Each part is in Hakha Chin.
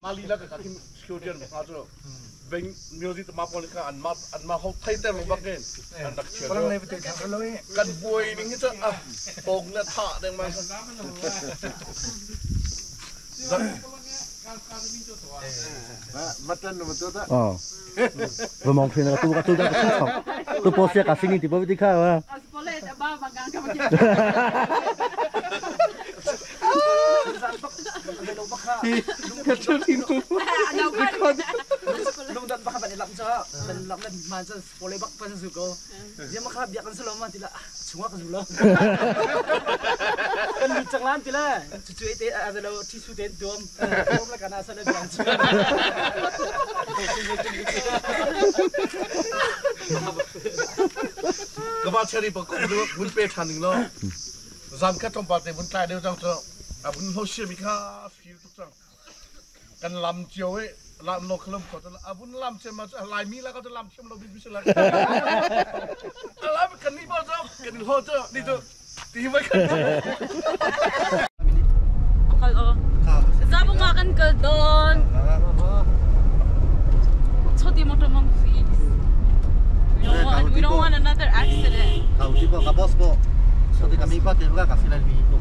Mali la ka kim security an ma chu beng music ma pol ka an ma an ma ho thai ter lo bak in an rak chia Parang le te thang lo e. Kan buai ding hi chu a tong le tha deng mai. Matan no to ta. Oh. Vừa mong phim là tu tu đã có sọc. Tu po sia cả sinh thì bố đi khao à. Lungdan baka ban lam cha ban lam le man cha pole bak pan zu ko zia ma kha biak kan selo ma tila chunga ka zu lo kan lu chang lan tila chu chu te a lo thi su te dom dom la kana sa le biang chu. Ka ba cherry pa ko vun pe than ding lo zan kha tom pa te vun tlai deu chang chu a vun ho sia mi kha feel tuk chang kan lam cio e lam lo khlum ko a vun lam che ma lai mi la ka lam thiam lo bi bi la lam kan ni ba cho kan ho cho ni cho ti vai kan Kal o. Sabo nga kan kal doon. Choti mo tamang please. We don't want another accident. Kau tipo ka boss bo. So ti kami pa te ka kasi lai mi ko.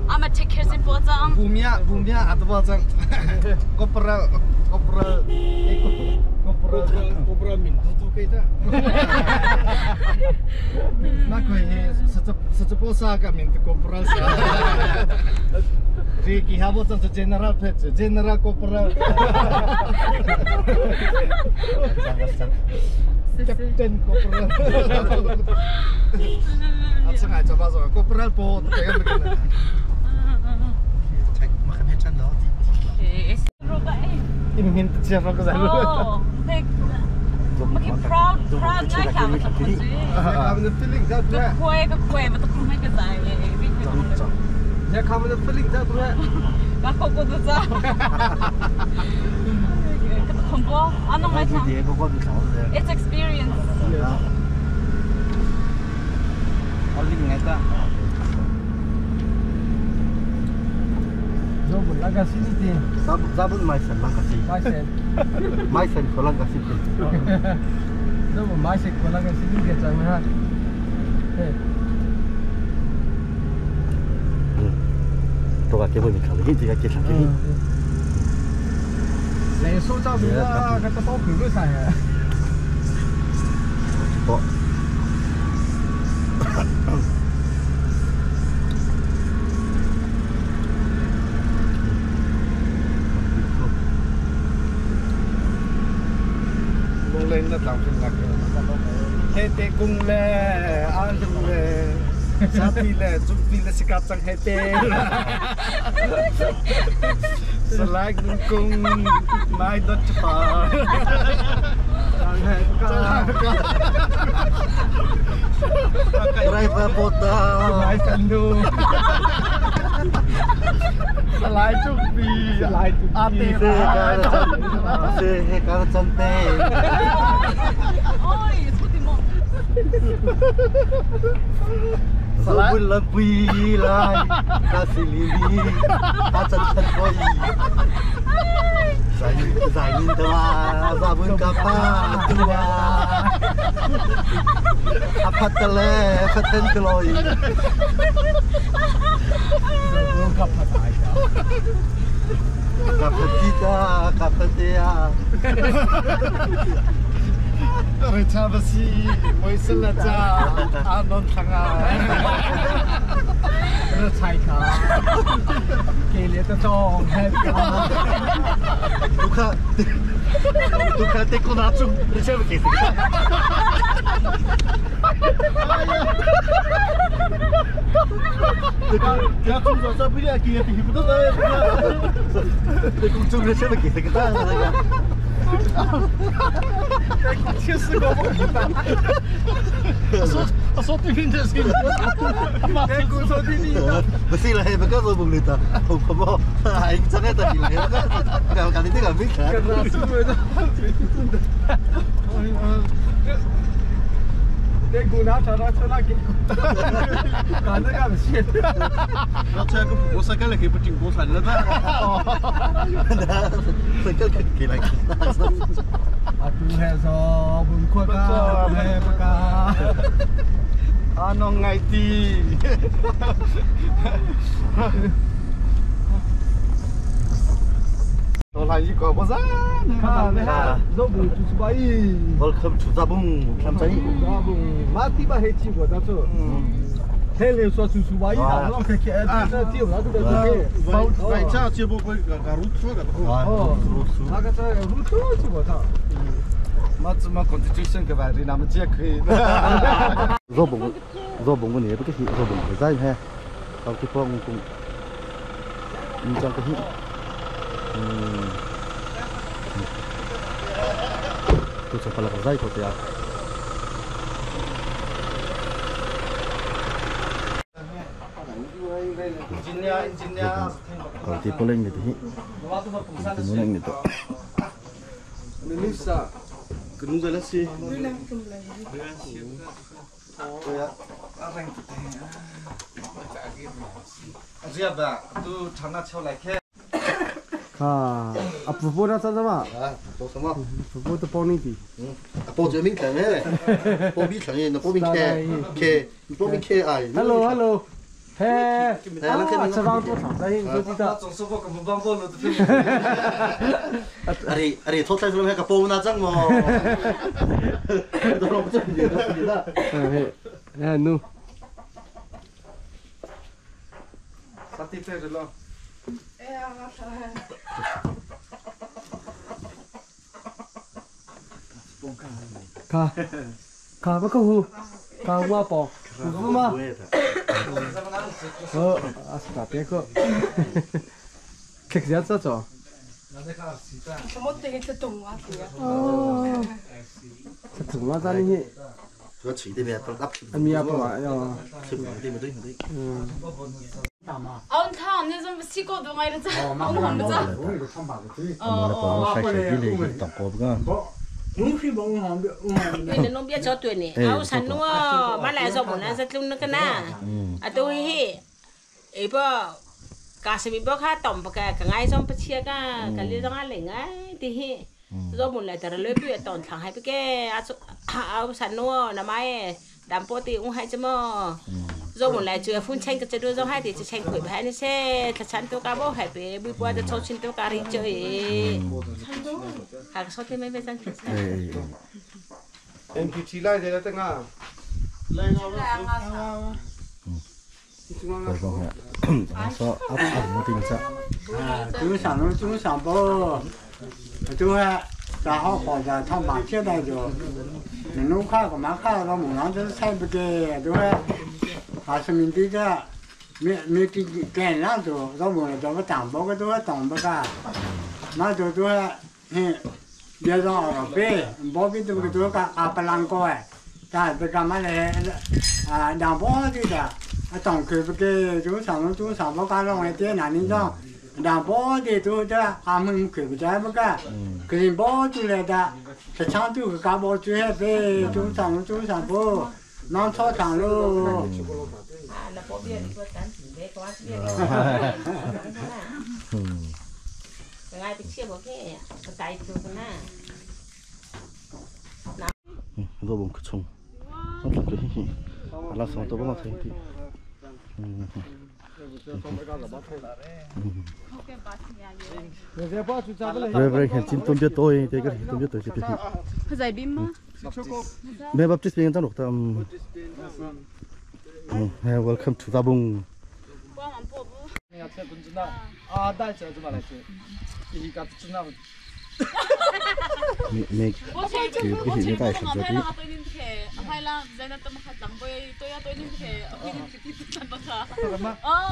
Ama take care sin po chang. Bumia, bumia atau apa cang? Kopral, kopral, kopral, kopral min tu tu kita. Na ko he sa sa ka min tu kopral sa. Ri ki habo cang general pet, general kopral. Captain kopral. At sa nga coba so kopral po tu kayak begini. Check makan he chan lo ti. Okay. Roba eh. Ini minta siapa ke sana? Oh, like maki proud proud nga ka ma ta ko. Kamu the feeling that Ka kwe ka kwe ma ta ko mai ka zai. Ya kamu the feeling that Ka ko ko do za. Ka ta kombo ano nga Ai ta? di ko ko bi sao de. It's experience. Oli ngai ta. Zo bun laga sini ti. Sab zabun mai sen lang kasi. Mai sen. Mai sen ko lang kasi. Zo bun mai sen ko laga sini ke chang ha. Eh. To ka ke bo mi khao hi ti ka ke thang ki. 嚟蘇州邊啦，佢都包佢嗰晒啊。 Po. Lung lên nó làm sinh lạc. Thế te cung le, an dung le, sa pi le, zum pi le sikap sang he te. Selak nung cung, mai dot pa. Sang he ka. Driver po ta. Mai sandu. Selai chung pi, selai chung pi. Se ka se he ka chan te. Oy, choti mo. Zabun lang pui lai ka si li li ka chan chan koi. Zai zai nin ta ma zabun ka pa tua. Apat le paten kloi. Zabun ka pa tai ka. Ka patita ka patea. Rechabasi, moiselaja, anon tanga. Rechaika. Kele ta tong he ka. Tukha tukha te ko na chung rechab ke se. Ya chung zo sa pili aki ti hipu to sa. Te kung chung rechab ke se ka. 切死个我说说对面就是，哎，公说对面。 Mesti lah, bakal so bung lita. Kau mau, aing sangat tadi lah. Kalau kali ini nggak bisa. 这姑娘常常出来给，干这干不行。那这个我是干了给不进过山了的。这个给来。啊，都还说不快干，不干。啊，侬爱的。我来一个不是，看没看？肉不就是把伊。 Welcome to Zabung，看这。 马蒂巴黑鸡我在做。黑来说就是把伊啦，我看看，这丢了这个这个。外加节目个个路出个。哦，那个这路出去我操。马怎么 constitution 个吧？你那么接可以。肉本肉本个你不个肉本个在嘿，到去帮工，你讲个嘿。Tu sa pala kasay ko tiya. Kalau tipe leng gitu hi. Tipe leng gitu. Nisa, kenung jalan sih. Ya, siapa? Tu tanah cowok lagi. 啊，啊，婆婆那做什么？啊，做什么？婆婆都帮你的。嗯，包这面看嘞，包面看嘞，那包面看，看，包面看哎。 Hello Hello，嘿，啊，吃饭多长？咱先说几个。总是我根本帮不了的。阿里阿里，炒菜时候还个包那张么？都弄不进去，都进了。嗯嘿，哎侬。啥地方的咯？ 卡卡不客户，卡我包，不吗？哦，阿是大别个，吃啥子做？哦，吃中啊，咱呢？主要吃的面，不阿米亚不嘛要。吃不对不对不对。嗯。 哦，他那种西瓜多买的咋？我们不咋。哦哦。你弄别做对呢，啊，我想弄哦，买来做不难是弄那个呢，啊，都嘿，哎不，家什么不卡懂不个，个爱上不切个，个你让阿领哎的嘿，做不来，但是那边当场还不给，啊做啊我想弄哦，那么哎，但不的我还怎么？做不来就分钱个这都做还得这钱亏不还那些，他钱都搞不还别，不过这抽钱都搞里就哎，还个说的没没挣钱。 MPT 来的等啊。来啊！说阿阿没听着。啊，就上路就上包，就还咱好好的，他马现在就，你弄看个嘛看个木上这菜不给，就还。还是面对着，没没给给人做，เราหมดเราก็ต่างบอกก็ตัวต่างบอกกันมาตัวตัวเดี๋ยวเราไปบอกไปตัวตัวก็อาปลังก็ไอ้แต่ไปกันมาเลยอ่าดังบอกที่จะต่างคือไปตัวสองตัวสองบอกกันลงไอ้เตี้ยหนานี่จ้องดังบอกที่ตัวจะอามึงคือไปใจบอกกันคือบอกตัวเลยแต่จะช่างตัวกับบอกตัวให้ไปตัวสองตัวสองบอกน้องชอบทางลูก ngay bị chia bỏ cái cái tay tôi na 너 뭔 그총 알았어 또 보나 생기 왜 그래 진돈 몇 도이 되게 돈 몇 도이 giải bim mà 네 밥집 비행장 녹다 네 welcome to 다봉 啊，带着怎么来着？一个真那。 네, 그 이게 다 있어 저기.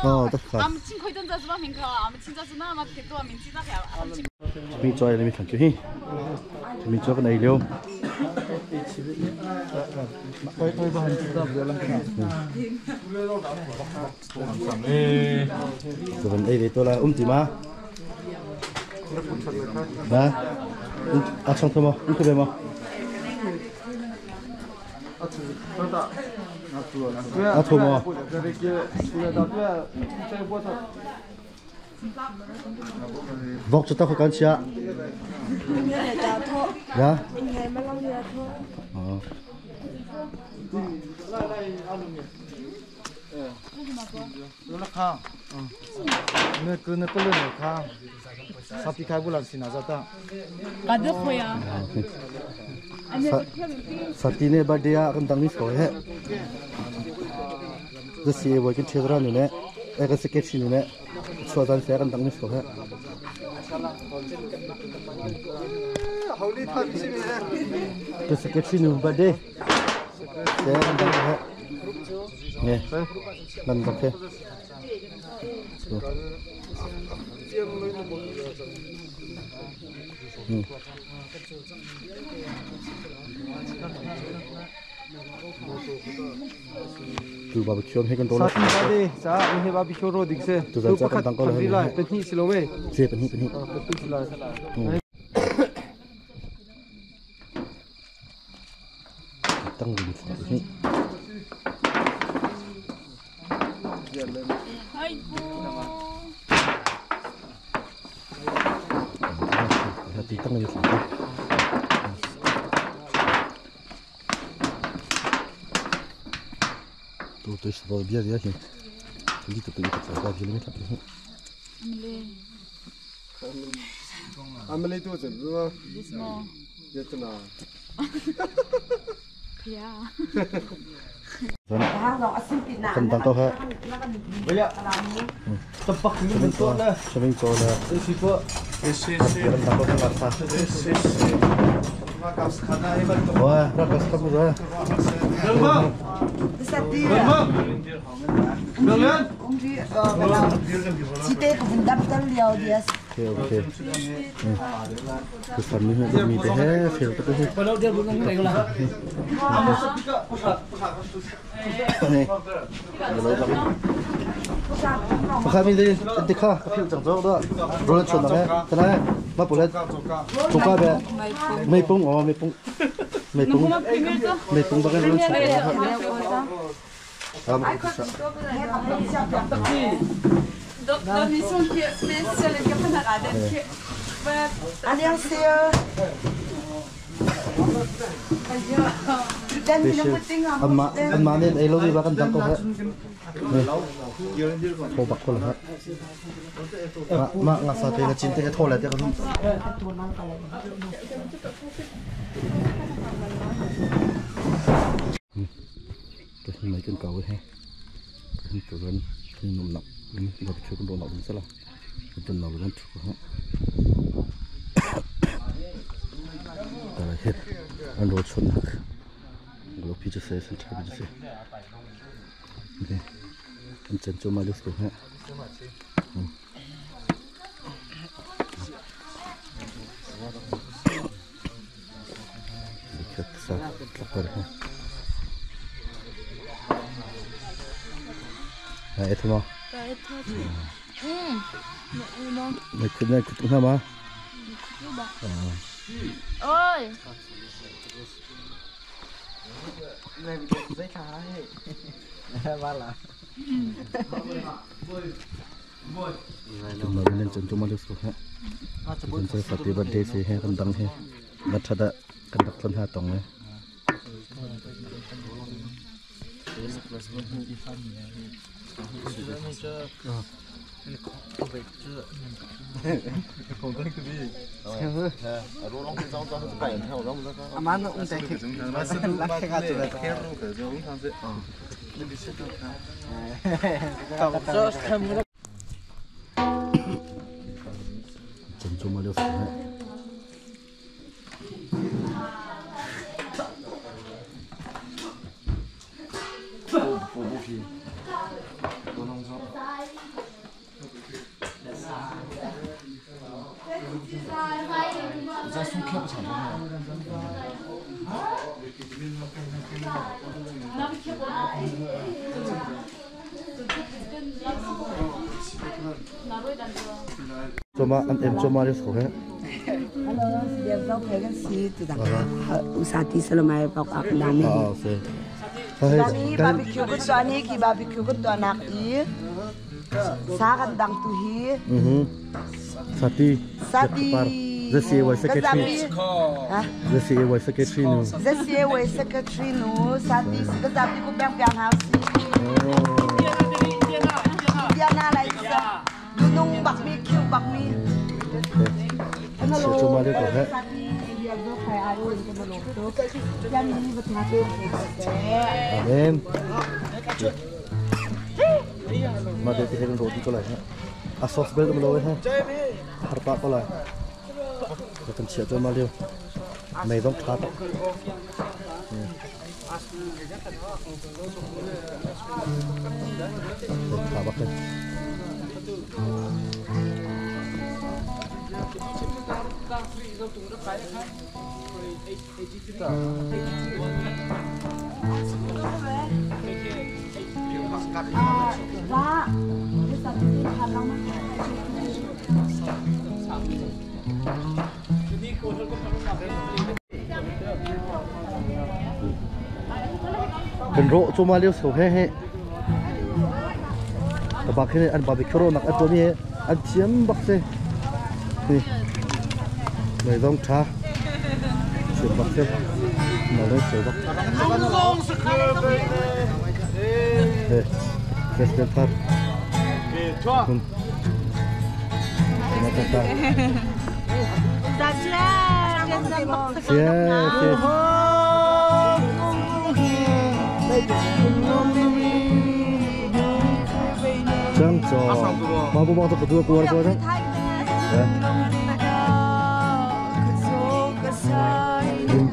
어, 딱. Mi cho em thằng chú hi. Mi cho cái này liêu. Rồi đây thì tôi là tí mà. Đó. À xong thôi mà, thôi mà. A thu maw? Vok cu tak kan chia. Ya. Oh. Sati ne birthday ah kan dang ni ko he. Zasi voi kan thedra nu ne e ka secretary nu ne chua zan se kan dang ni ko he. Ka secretary nu birthday se kan dang he. Ne nan dang he. Tu barbecue he kan to la. Sati ba de cha he barbecue ro dik se. Tu zan cha kan dang ko la. Lai pahnih si lo we. Se pahnih pahnih. Pahnih si lai. Tang rin hi. Ti tang rin hi. Tu tu sa bia dia hi. Li tu tu tu sa bia le mi hi. Amle tu chen bu. Yetna. Kan dang ko ha. Tapak ni Sabing to na. Sabing cho la. Si po. Kan dang ko kan sa. Wah, rakas kamu dah. Okay, okay. Tu sam ni mi te he, feel tu he. Này. Pakha mi de de kha ka phil chang chok do. Roll chon na he. Tana ma pule. Chuka be. Mei pung o mei pung. Mei pung. Mei pung ba kan roll chon. Ah, ma sa. Amma amma ne ei lo di ba kan dang ko he. Tho bak ko la ha. Ma ma nga sa te na chin te ka tho la te ka sum. Cái mấy con cầu he. Cái chỗ gần cái nồng nọc, gặp chỗ con đồ nọc cũng sẽ là cái tuần nào gần chỗ ha. Tara he an ro chon nak. Lo pi se san tha pi se. Okay. An chen chu ma lu ko ha. Dikhat sa tlakar ha. Ha ethma. Mai khut mai khut na ma. Ôi. Tum ma nen chen chu ma lu ko ha. Chen se sati birthday se he kan dang he. Na thada kan dak thon ha tong le. Chen chu ma lu ko ha. Choma an em choma le ko he. Hello, dia vlog cái si tu dah. Usati selama pak ak nami. Ah se. Dani barbecue kan tuah ni khi barbecue kan tuah nak i sa kan dang tu hi. Sati. Sati. ZCAY secretary. ZCAY secretary nu. ZCAY secretary nu sati ka zapi ku piang piang hau si. Diana lai sa. Nung bak mi khiu bak mi. Chiah cuma dia ko he. Amen. Ma de ti he roti ko lai he. A sauce bel lo he. Har pa ko lai. Ko kan chia cho ma liu. Mei dong tha tak. Tha bak he. Kan ro cho ma liu so he he. Tabak he an barbecue ro nak an mi he an thiam bak se. Mei dong tha. Thiam bak se. Ma le se bak. He. President thar. Ma ta ta. Yeah, yeah. Chang cho. Ma bu ma to ko du ko war ko ra.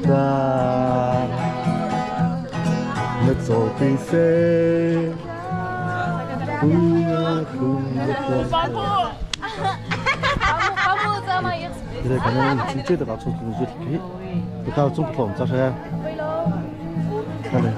Ta na cho ti se. Cái này chính chế được áo chung duyệt cái cái cao chung phỏng cho xe. Cái này.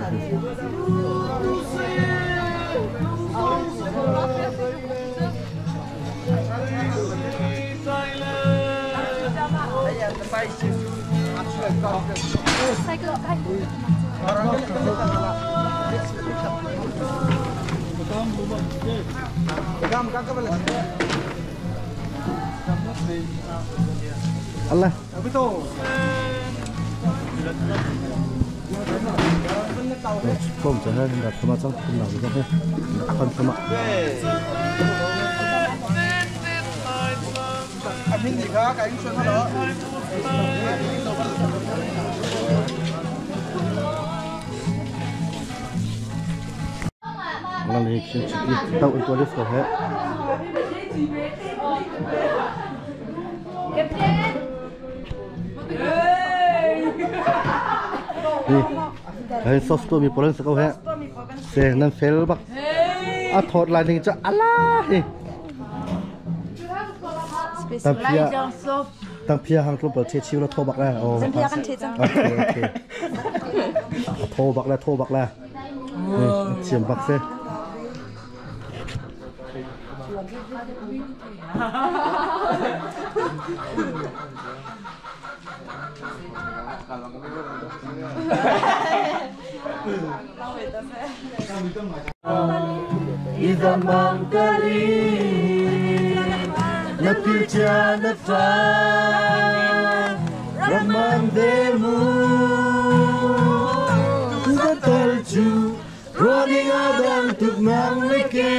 Allah. Không cho nên là thama trong không nào được hết. Con thama. Là này khi tao ăn toilet rồi hết. Cái sauce tôi bị bỏ lên sao hết. Xe nên phèl bạc. À thọt lại thì cho Allah đi. Tăng pia hàng club ở trên chiếu là thô bạc này. Ok ok. Thô bạc là thô bạc là. Chiếm bạc xe. Idamang kali na pilcha na fa ramang demu tu running adam tuk mang leke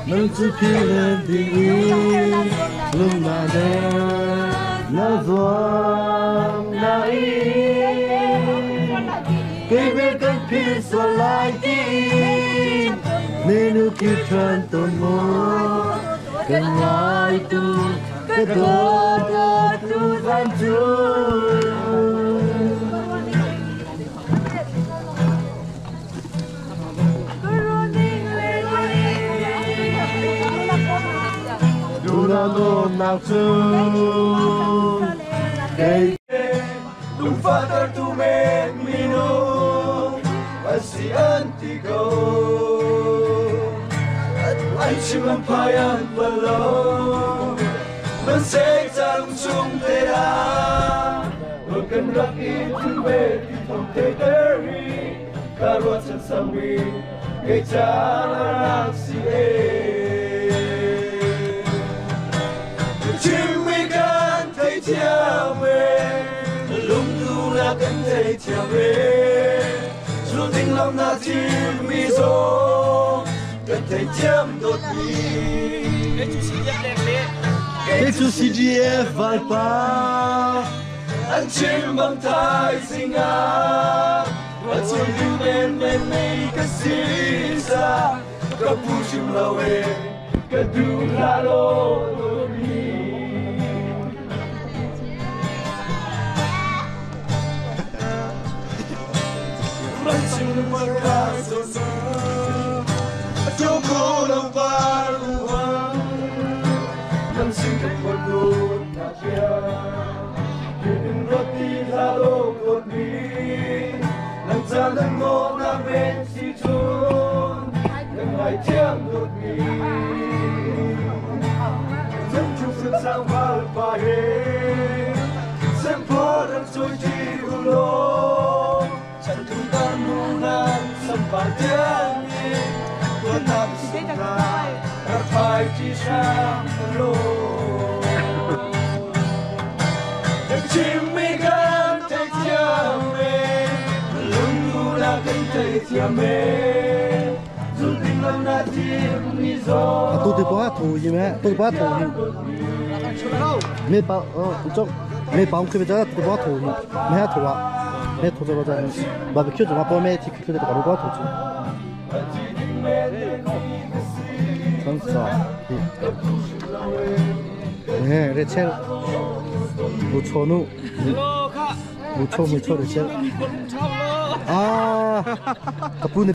nang chu pilen ding lung na de na zuang na i Baby can feel so like it Nenu ki tran ton mo Kan ngai tu Ka do do tu zan chu Du na no na chu Hey Lung father to make me know Asi antigo Ai chim payan palo Man sek chang chung te a Kan rak i tu ve ti thong te teri Ka ruahchan sangmi kei ca na rak si ee. Na chimmi kan theithiam ee, na lungduhnak kan theithiam ee. Zulh ding lam na thimmi zong kan theithiam dawtmi. Kei cu CDF valpa. An chim bang thaizing ah Ruahchan ding menmen mei ka si sa ka pu hrim lo e ka duh hlah law dawtmi. Ram chim ka so so ko lo par ruang Nam sin ka khual dawt na bia Kin roti hlah law dawtmi Nang ca nan maw na men si cun Kan ngaithiam dawtmi Zem chu sun sang val pa he Sem pho ram soi ti u law Chan tu ta nu nan sam par tiang ni Tuan nam sun na rak phai ti sang lo Chim mi kan theithiam e lungduhnak kan theithiam e Zulh ding lam na thim mi zong Tu ti pa thu yi me tu pa thu yi me pa oh chok me pa khi cha tu pa thu me ha thu a me thu cha cha barbecue cha pa me thi khi cha ka pa thu chu 三sa eh re chel bu cho nu bu cho mu cho re chel ah kapu ne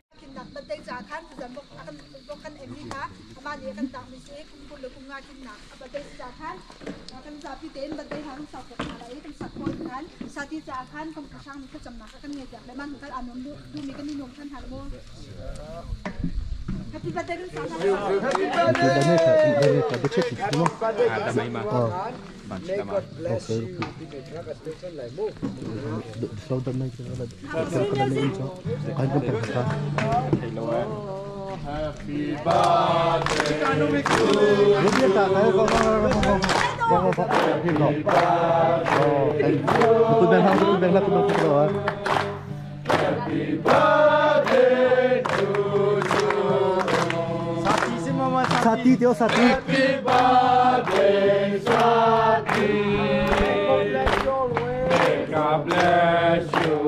Happy birthday Dame ka dame ka bu che chi no oh May God bless Okay. you. Slow down na ka ka dame cho kan kan pa Happy birthday Lu ta ka ko ko ko ko ko ko oh tu ben ha tu ben la tu ben ko Happy birthday to you Sati teo sati Happy birthday Sati May God bless you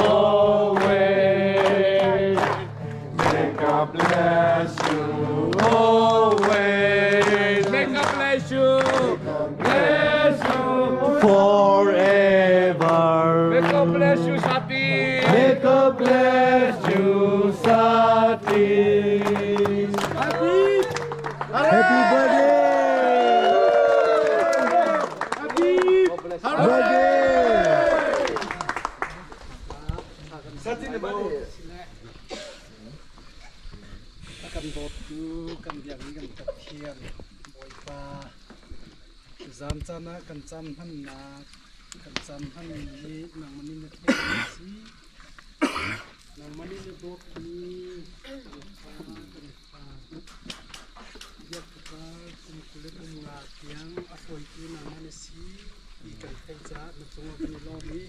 always May God bless you always May God bless you Bless you forever May God bless you Sati May God bless you Sati Happy birthday Happy birthday Kan dawttu kan biakmi kan Pathian Bawipa zan caan ah kan caan hmannak kan caan hmanmi hi nangmah nih na theihmi a si. Nangmah nih na dawtmi kan fa biak tuka kum 25 tiang a hruaitu nangmah na si ti kan theih caah na cungah kan i lawm i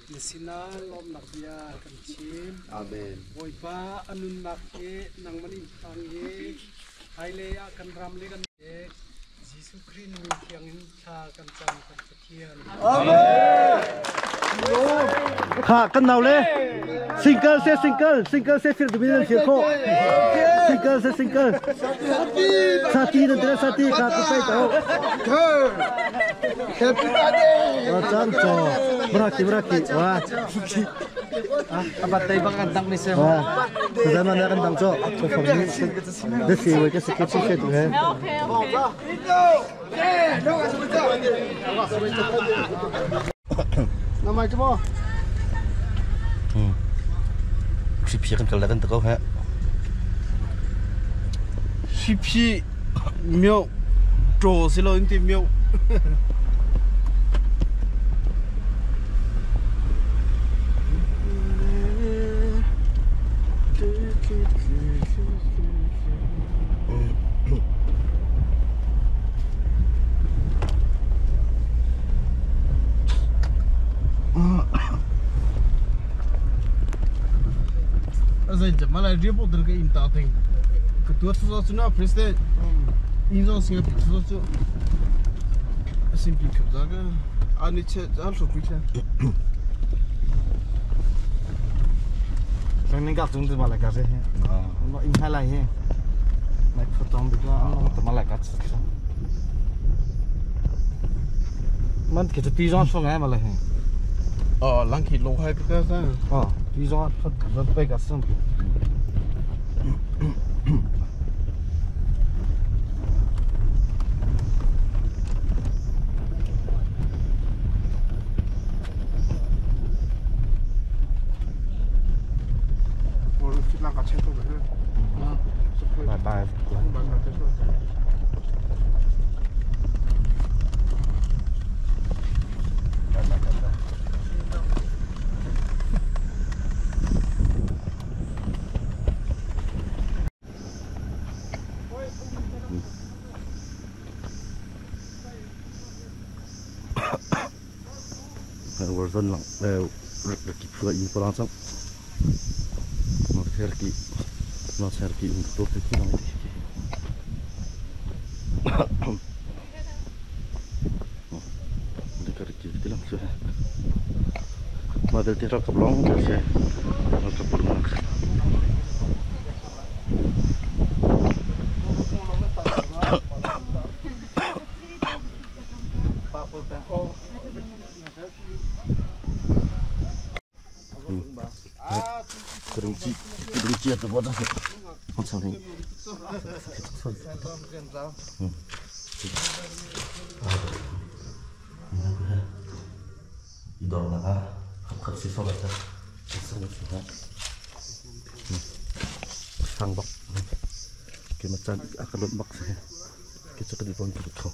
na sinah lawmhnak bia kan chim. Amen. Bawipa a nunnak hi nangmah nih hmang i hmailei ah kan ram le kan Jesuh Khrih min thiang in thla kan cam kan Pathian. Kha kan nau le single se single single se fir dumin nan fir kho single se single sati nan tira sati kha tu pai tao Happy birthday. wa chang cho braki braki wa Abatay bang kantang ni sir? wa zaman na kan dang cho cho phong ni de si we ke se ke chi se tu he Okay, okay. Si phi kan kal la kan ta ko ha Si phi miau trò si lo in ti miau Malai report der ka in ta thing. Ka tuat su chu na president. In zong singa pi su chu. Asim pi khap za ka. Ani che an su pi che. Sang ning kak chung tu malai ka se he. No in hai lai he. Mai photong bi ka an to malai ka chu. Man ke tu zong so ngai malai he. Oh, lang khi lo hai ka sa. Oh, tu zong phot ka pe ka sam. Bye bye. Warzone lang raki phua in parang chang ma kher ki ma kher ki um to ki lang ti de kar ki ti lang chu ma del ti ra kap long de se ma kap long 그런 지 또 뭐다 엄청 이도로다가 같이 써봤자 써봤자 상박 cái mặt chân à cái lột bắc sẽ cái chỗ cái đi con cái khẩu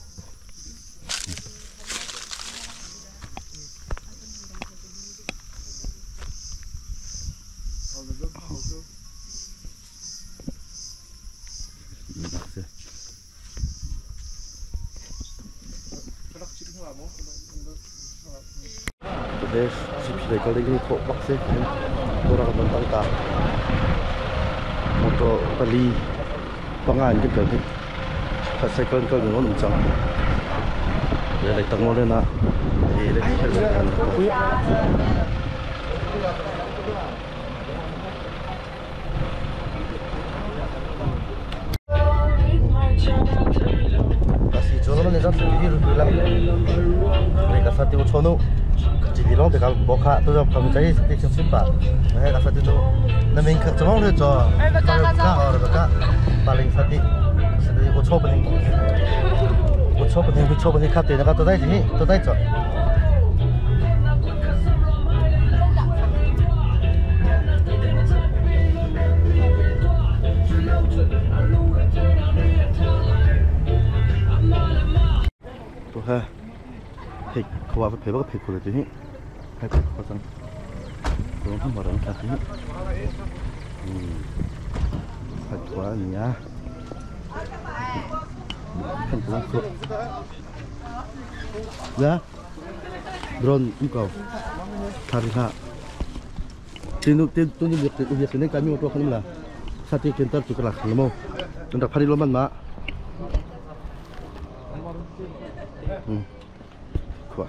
Des sip sip kali ni thok bak se tora ka tang ta motor pali pangan ke kal ka cycle kal ngon um chang le lai tang ngol na e le khel kan kasi jono ne jam hi ru lang le ka sa ti chono chỉ long thì cả bỏ khá tôi cho cầm cháy thì chẳng xếp bạc hay là sao thì tôi nên mình khắc chống được cho cả ở rồi cả ba linh sao thì sao thì có chốt bên có chốt bên có chốt bên khát thì nó tôi đây gì tôi đây cho tôi ha thì qua phải phải bắt phải khổ rồi hay phải khó sang cũng không bảo đảm thật chứ phải quá nhá không có không dạ drone cũng cầu thằng hạ tin tin tôi việc việc cái này cái mình tôi không là sao thì kiến tập chụp là không mô chúng ta phải đi luôn mà khỏe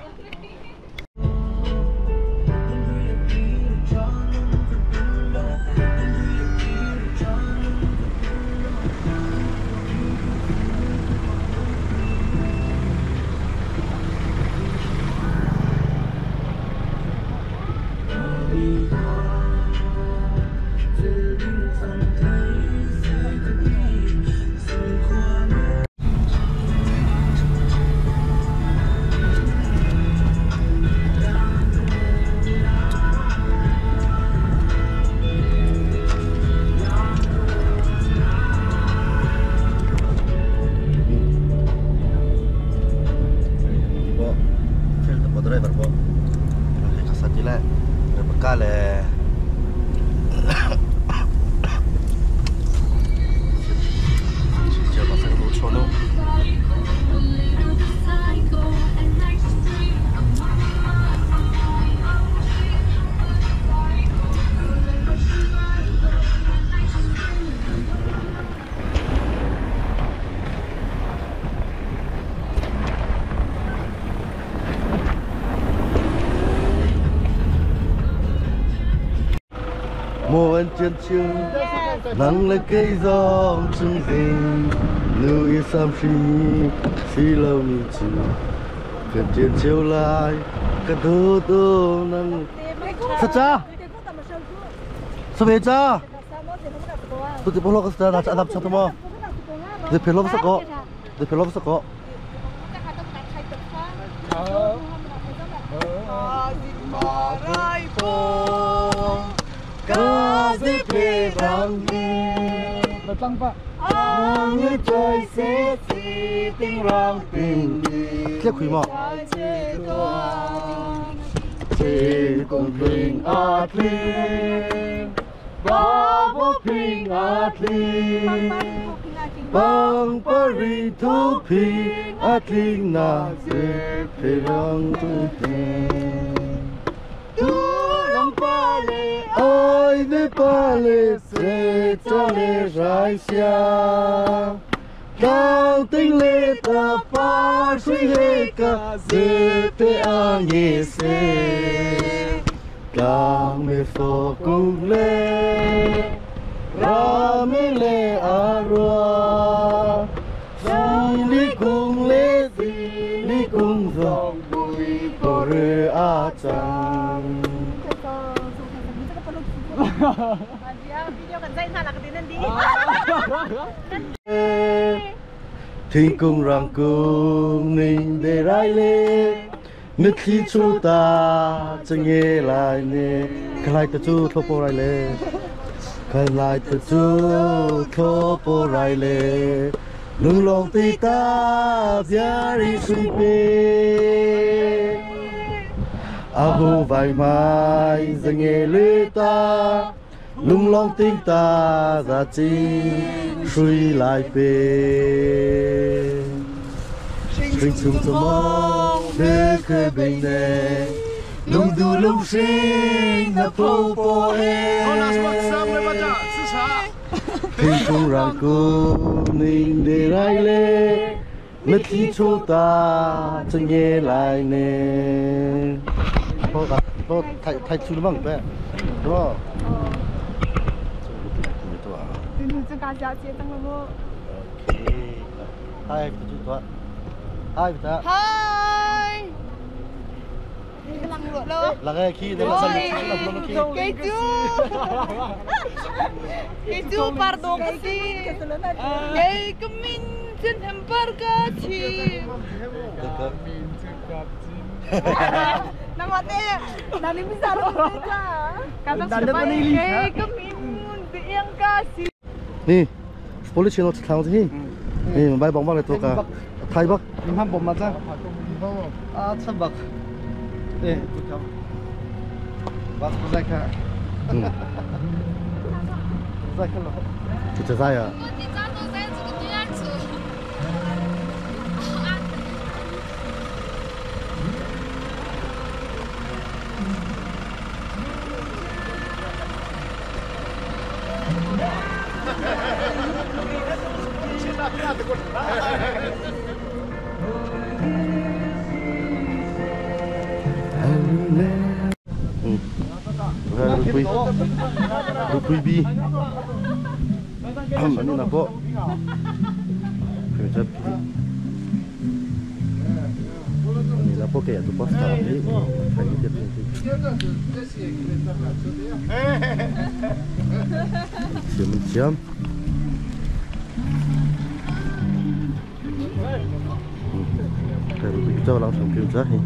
Mùa anh chiến chiêu Nắng lấy cây gió chung dinh Nu y sam si Si lâu mi chú Cần chiến chiêu lại Cần thu tu nắng Sao cha? Sao về cha? Tôi chỉ bảo lo cái là cha làm sao thôi mà. Để phải lo sao có, để phải lo sao có. Cái quỷ mà. Chỉ cùng bình a tling, ba bộ bình a tling, bang pari thu pi a tling na se pe rang tu te. Tu long pa le ai de pa le se cha le rai xia. Cao tinh lê ta pa suy hê ca dê tê a nhê xê. Càng mê phô cung lê ra mê lê a rùa. Xì lý cung lê xì lý cung dòng bùi bồ rê a chang. Thinh cung rang cung ninh để rai lê Nít khi chú ta chẳng nghe lại nè Khá lại tớ chú thô bô rai lê Khá lại tớ chú thô bô rai lê Lung lòng tì ta bia ri suy bê A hù vài mai giờ nghe lê ta Lung lòng tình ta ra chi suy lại bê Sinh chung cho mong thế khơi bình nè Lung du lung sinh na po po e Thinh cung rang cung ninh để rai lê Mất khi chú ta chẳng nghe lại nè Có thay chú nó bằng bé Đúng không? Hai, hai, hai. Là cái khi đây là sân cái chú, cái chú pardo cái gì, cái cái min trên hamburger chi. Namate, nani bisa lo cha. Cái cái min yang kasih. 네, polisi nó thằng gì? 네, bài bóng bóng này tôi cả. Thay bắc. Mình bóng mà ra. À, chân bắc. 네, bác có dạy cả. Dạy cả rồi. Chị dạy à? Rupui bi. Ano na po? Kaya Ano na po kaya ito po sa tabi. Siam siam. Kaya rupui kita langsung kerja nih.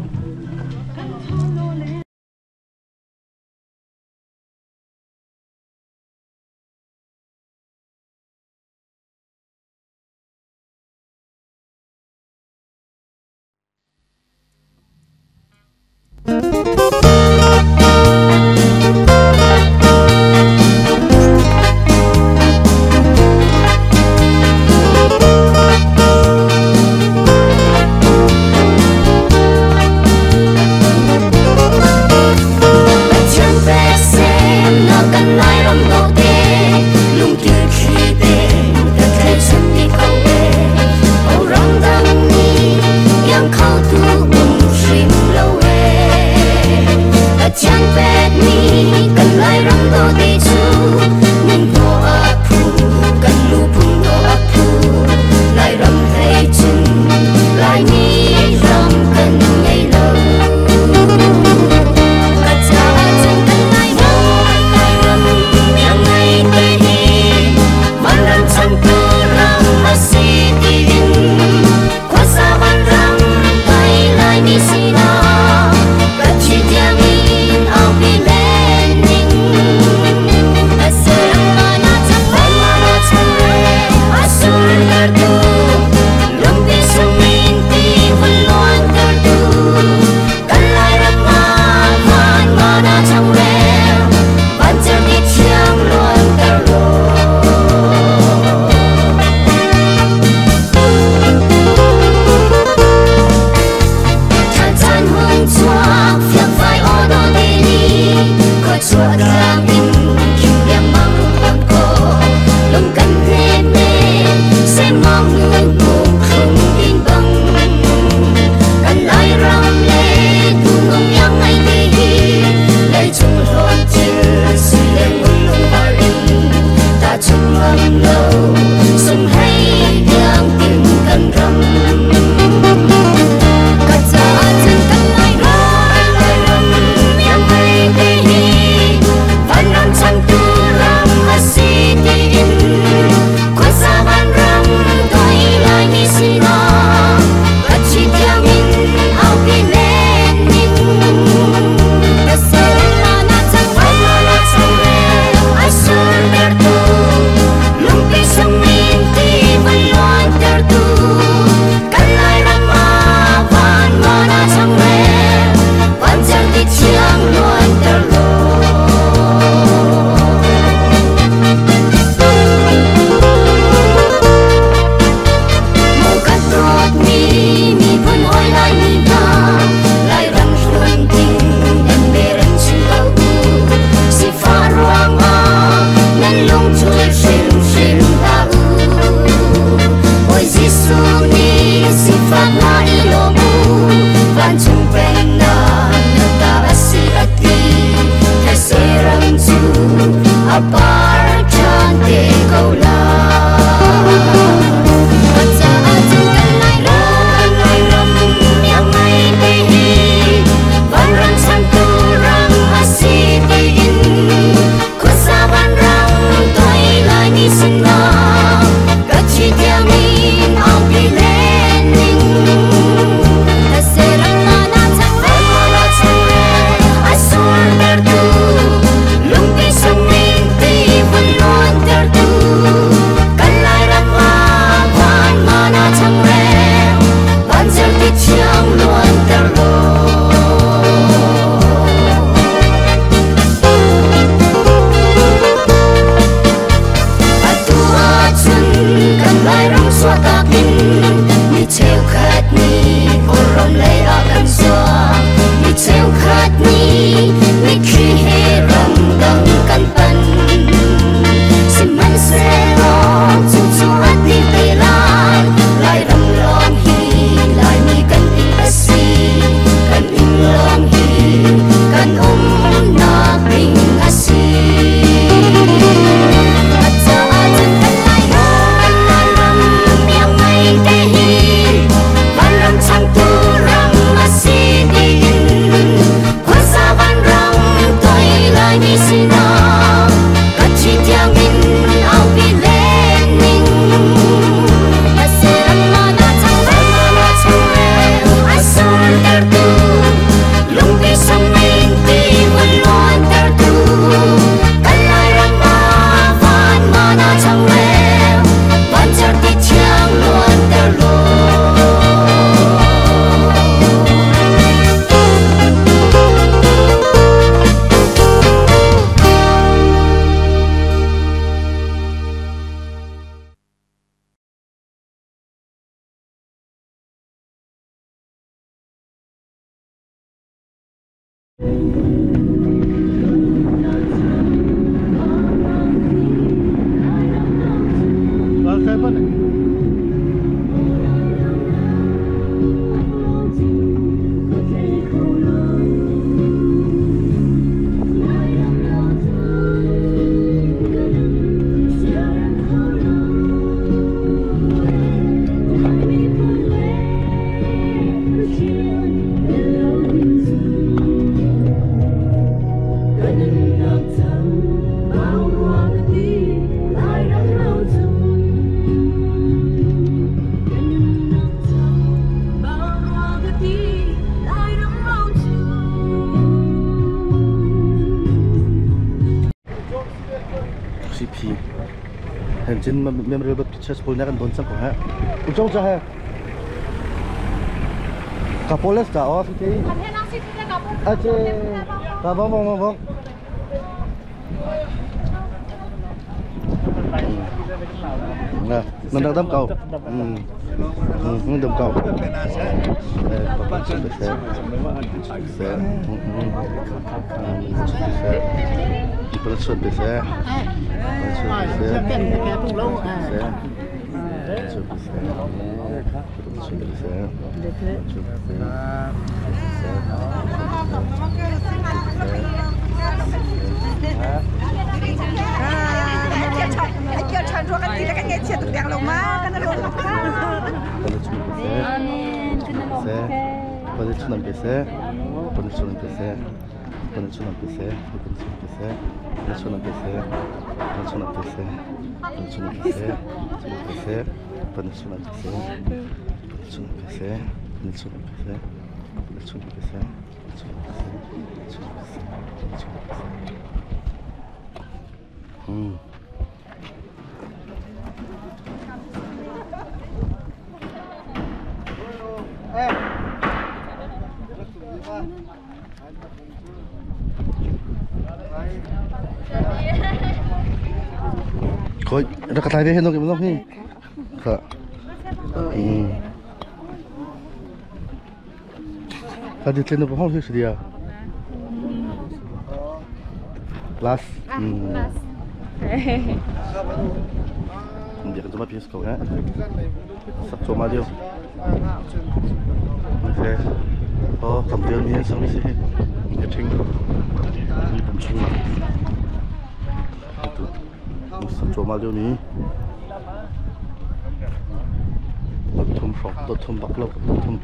Sinah ka thi tiangin aupi len ning ka sermana chang changreu a surtertu lungpi sungin ti van luantertu kan Lairam ah van mana changreu van cerhti thiang luanter law. Maw kan dawtmi miphun hawi Laimi hna, Lairam hlun ding nan beren chim ko u. Sifah ruangah nan lungthul hrimhrim hlah u. Bawi Jesuh nih sifak hna i lawm u, vancung pennak na ta a si a ti. Thetse ram cu a par ṭhan te ko lai. Kan caah cun kan Lairam, Lairam iang ngai te hi, vanram changtu ram a si tiin khuasa vanram toi Laimi sinah ka thi tiangin aupi len ning. Thetse ram mana changreu a surtertu lungpi sungin ti vun luantertu kan Lairam ah van mana changreu van cerhti thiang luanter law. Atu ahcun kan Lairam suahtak in mi cheukhat nih Kawlram lei ah kan zuang. Mi cheukhat nih mitthli he ramdang kan panh. Sihmanhsehlaw cucu a ti te lai. Lairam lawng hi Laimi kan inn a si. Kan inn lawng hi kan umnak ding a si. A caah cun kan Lairam, Lairam iang ngai te hi, vanram changtu ram a si tiin khuasa vanram toi Laimi sinah ka thi tiangin aupi len ning. Thetse ram mana changreu a surtertu lungpi sungin ti vun luantertu kan Lairam ah van mana changreu van cerhti thiang luanter law. CP Hanchin Memorial Baptist Church pawl na kan don cang ko ha. Ujong cha ha. Kapoles ta o si. Ache. Ta vong vong vong vong. Nè, mình đang đâm cầu. Ừ, đâm cầu. Chun se, chun se, chun se, chun se, chun se, chun se. Khoi, rak ka tlai ve hen ok hi. Kha. Ka di tlen ko hong hi dia. Plus. Plus. Dia kan cuma piece kau ha. Sak cuma dia. Okay. Oh, cầm tiêu ni sang ni si. Cái thing. Ni pum chung la. Itu. Sak cuma dia ni. Thum frog, thum bak lo, thum.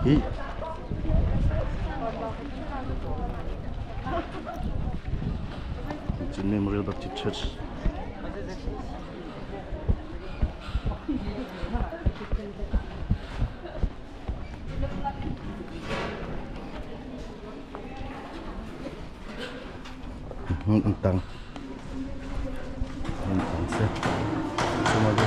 Hi. It's a Memorial Baptist Church. Ang tang. Ang tang siya. Sumaga.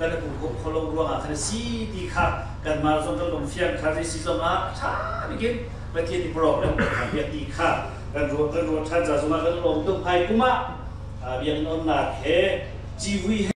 Kan i pumkhawm kho lo ruangah khan a si ti kha kanmah zong kan lungfiang kha zei si zongah ṭha bikin Pathian i program kan kha biak ti kha kan ruah kan ruah ṭhan ca zongah kan lawm tuk. Hmai kum ah biakinn onnak he civui he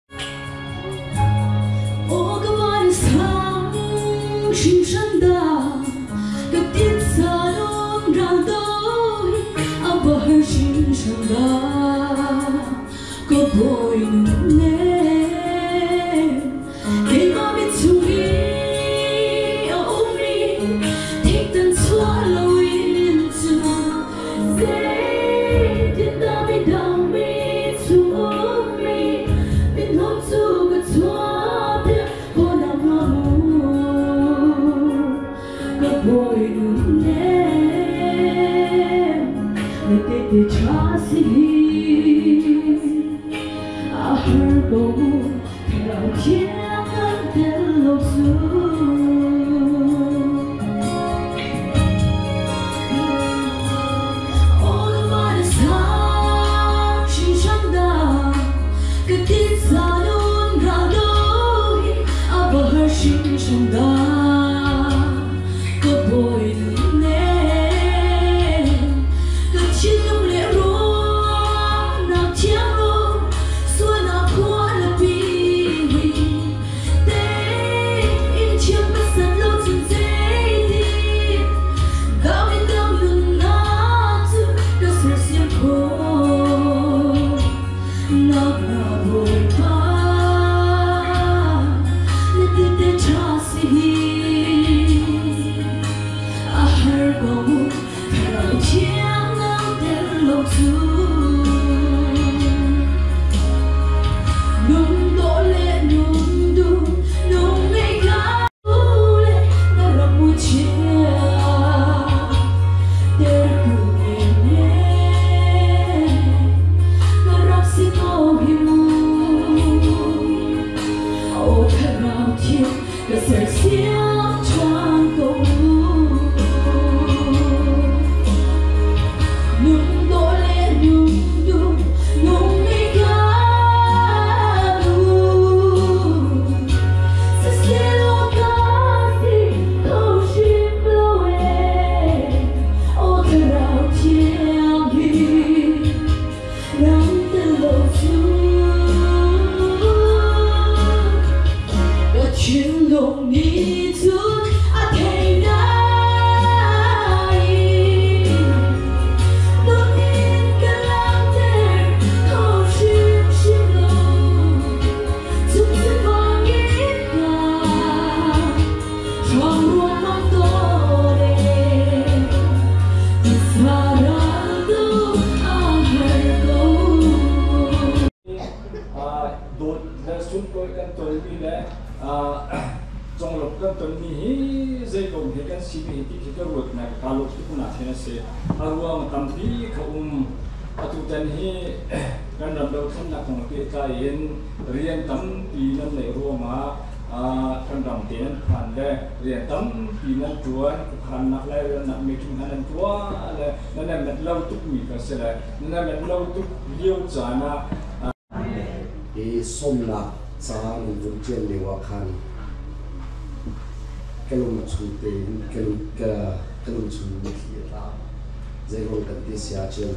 Dawt le sunpawi kan tonmi le conglawmh kan tonmi hi zeikom he kan simi hi ti khi ka ruat na ka lawm tuk nak hin a si. A ruang tampi kha um. Atutan hi kan ram dothlennak kong pehtlai in rian tampi nan neih ruangah kan ram te nan phan le rian tampi nan ṭuan, khuakhannak le riannak meeting hna nan tuah le nan i met lo tukmi kha si le nan i met lo tuk lio caan ah Hi sawmnak ca nan vun ṭial lio ah khan ka lung chung tein ka lung ka ka lung chung mitthli a tla. Zeiruang kan ti si ahcun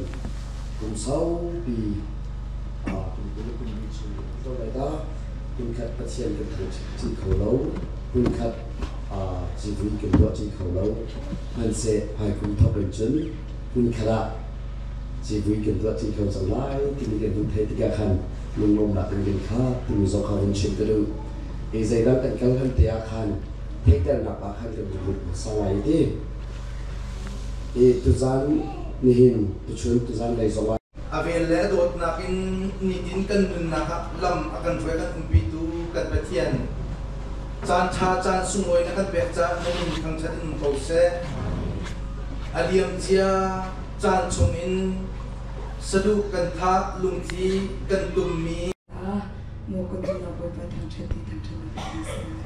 kum saupi kum 20 le kum li chung kan lai ta. Hmunkhat Pathian kan thangṭhat ṭi kho lo. Hmunkhat civui kan tuah ṭi kho lo. Hmanhseh hmaikum thawk in cun hmunkhat ah civui kan tuah ṭi kho cang lai timi kan hun theih tikah khan lunglawmhnak in kan khat timi zong kha vun chim ka duh. Hi zeidang kan kal han te ah khan theihternak ah khan kan vun lut hmasa lai ti. I tuzan nihin tuchun tuzan lei zong ah A vel le a dawtnak in nitin kan nunnak ah lam a kan hruai kan umpitu kan Pathian, caan ṭha caan sunglawi na kan pek caah na min thangṭhat in um ko seh. A liamcia caan chungin saduh kan thah lungtli kan tummi Maw kan unau Bawipa thangṭhat ti thangṭhatnak kan seh.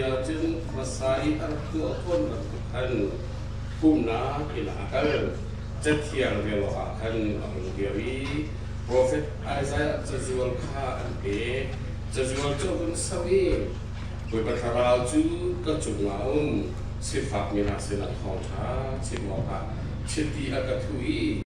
Ahcun hmasa i a rak tuah tawn bantuk khan pumhnak inn ah a kal. Cathiang rel awkah khan a hung dir i profet Isaiah cazual kha an pek. Cazual cu a vun samh i, Bawipa Thlarau cu ka cungah a um, sifakmi hna sinah thawngṭha chim awkah chiti a ka thuh i,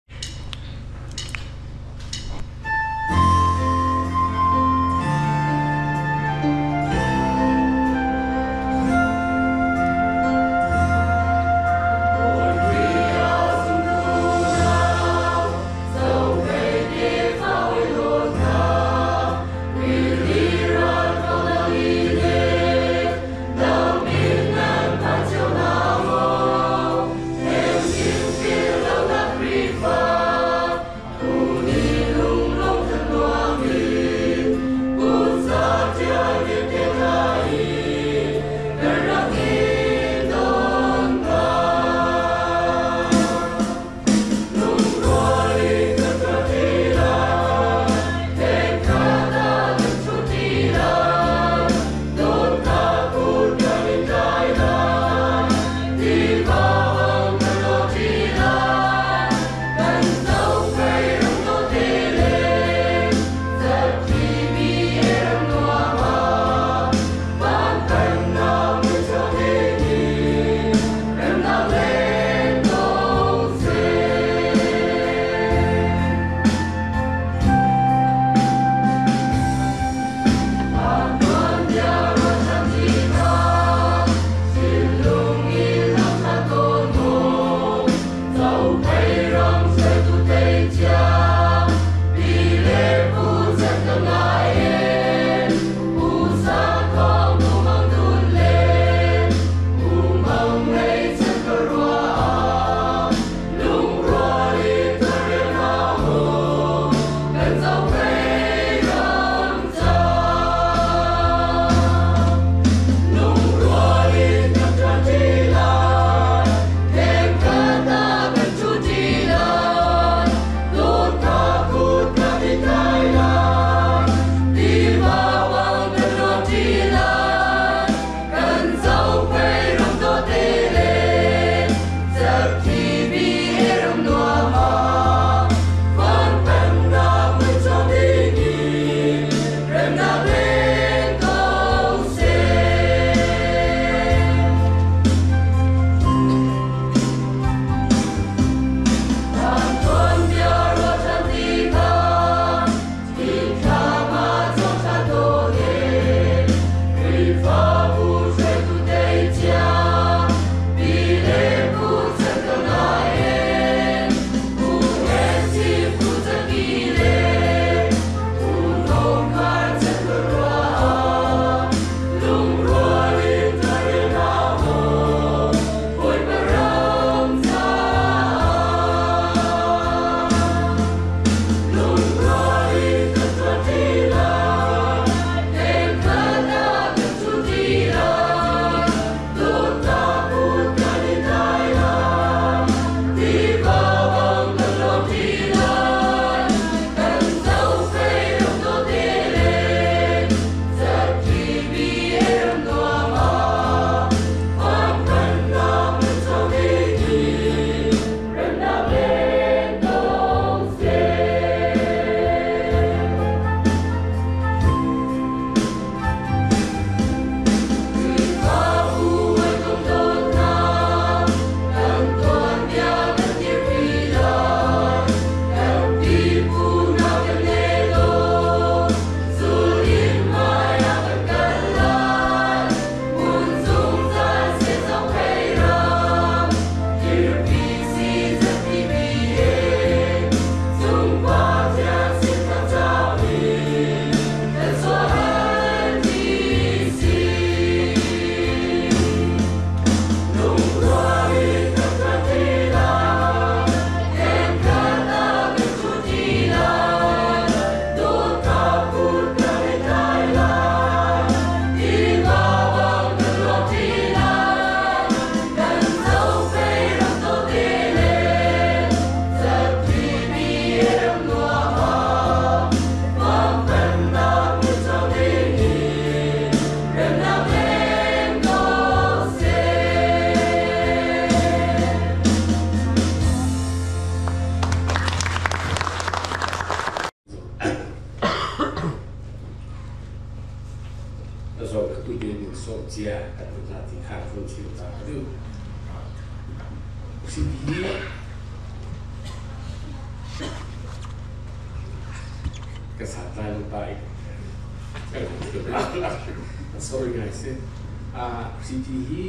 Sawm cia kan duh hna ti kha vun chim ta ka duh. Hripi ka santlai lo ta i sorry ngai si. Hripi hi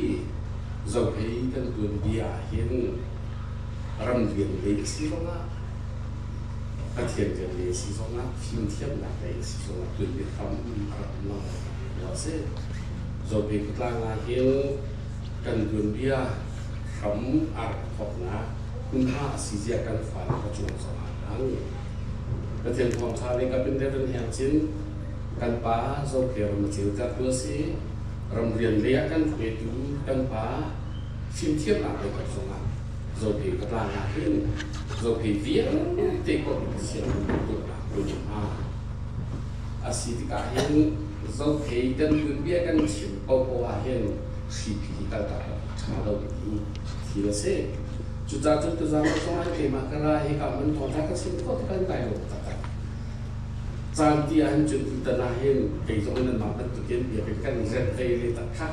zohei kan tuanbia ah hin ramrian lei a si zongah Pathian rian lei a si zongah fimthiamnak lei a si zongah tuanbia tam a rak um lo a si. Zophei khuatlang ah hin kan tuanbia hram a rak thawknak hmunhma a si zia kan fale ka cung zongah hang. Pathian thawngṭha lei kap in Reverend Heng Cin kan pa Zophei ram a ceutertu a si. Ramrian lei ah kan hruaitu kan pa fimthiamnak lei kap zongah Zophei khuatlang ah hin Zophei vialte komh Pathian tuahnak hmunhma a si tikah hin Zophei kan tuanbia kan chim paohpaoh ah hin hripi hi kaltak awk a ṭha lo dingmi thil a si. Cucaah cun tuzaan zong ah keimah ka ra hi ka man thawngṭha ka chim khawh ti kan kai lo taktak. Caan ti ahhin cun tutan ah hin kei zong nanmah bantukin biakinn kan remh ve le tak kha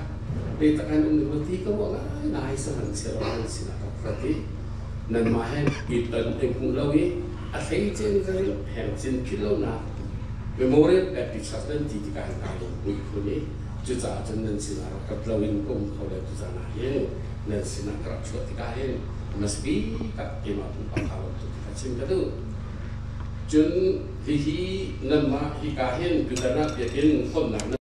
le tak an um ning ti ka ruah ngaingai sihmanhsehlaw nan sinah ka phuat i nanmah he i ton i hmuh lo i a hleice in ka rilh heng cin philh lonak Memorial Baptist Church nan ti tikah hin kaa lungpui khun i cucaah cun nan sinah rak rat loin ka um kho lo tuzaan ah hin nan sinah ka rak chuah tikah hin hmasabik ah keimah pumpak kaa lawm tuk ti kha chim ka duh. Cun hihi nanmah hika hin tutan ah biakinn fonhnak nan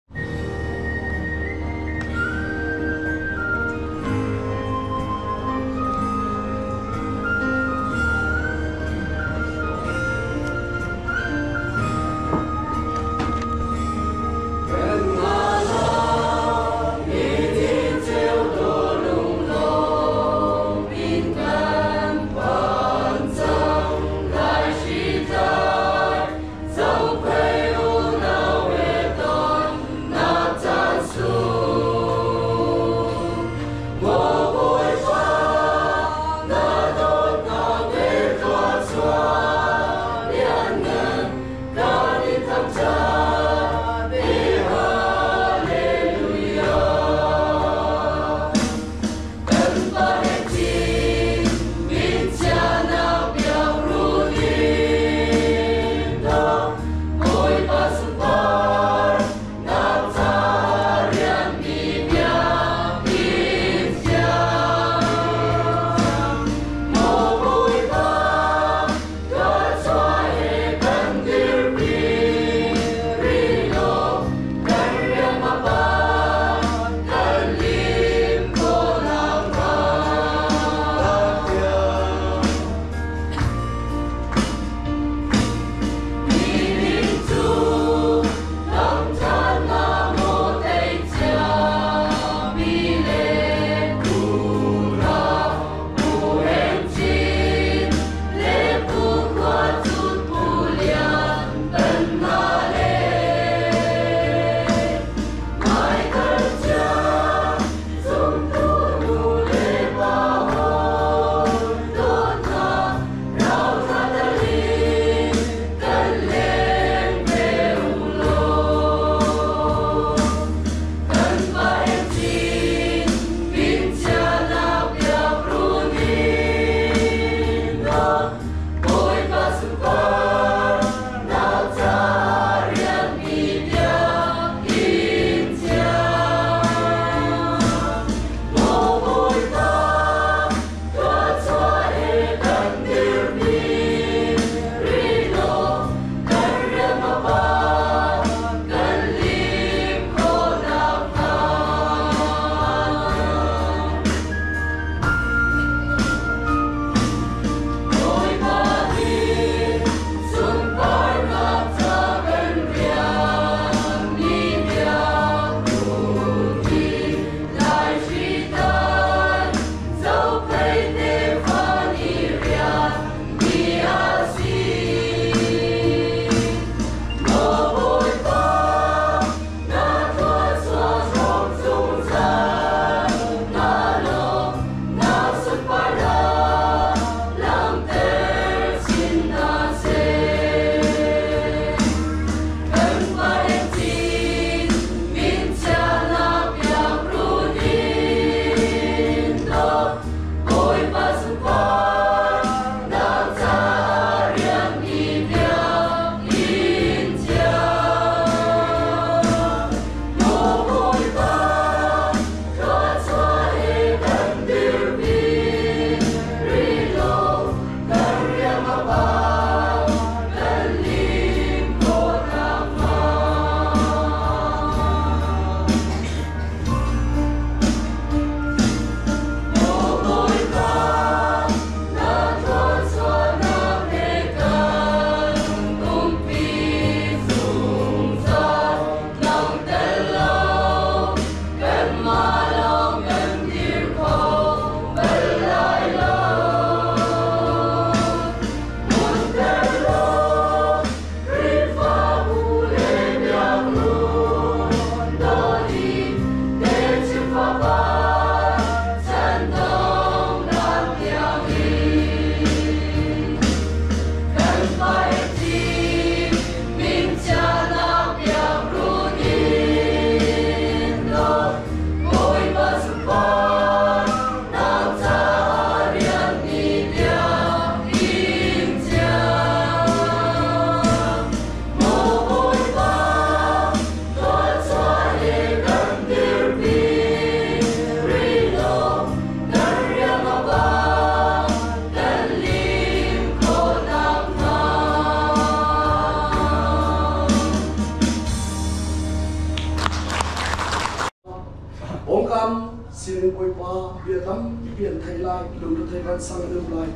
Sining Bawipa bia tampi an thei lai, lungre thei vansang an um lai.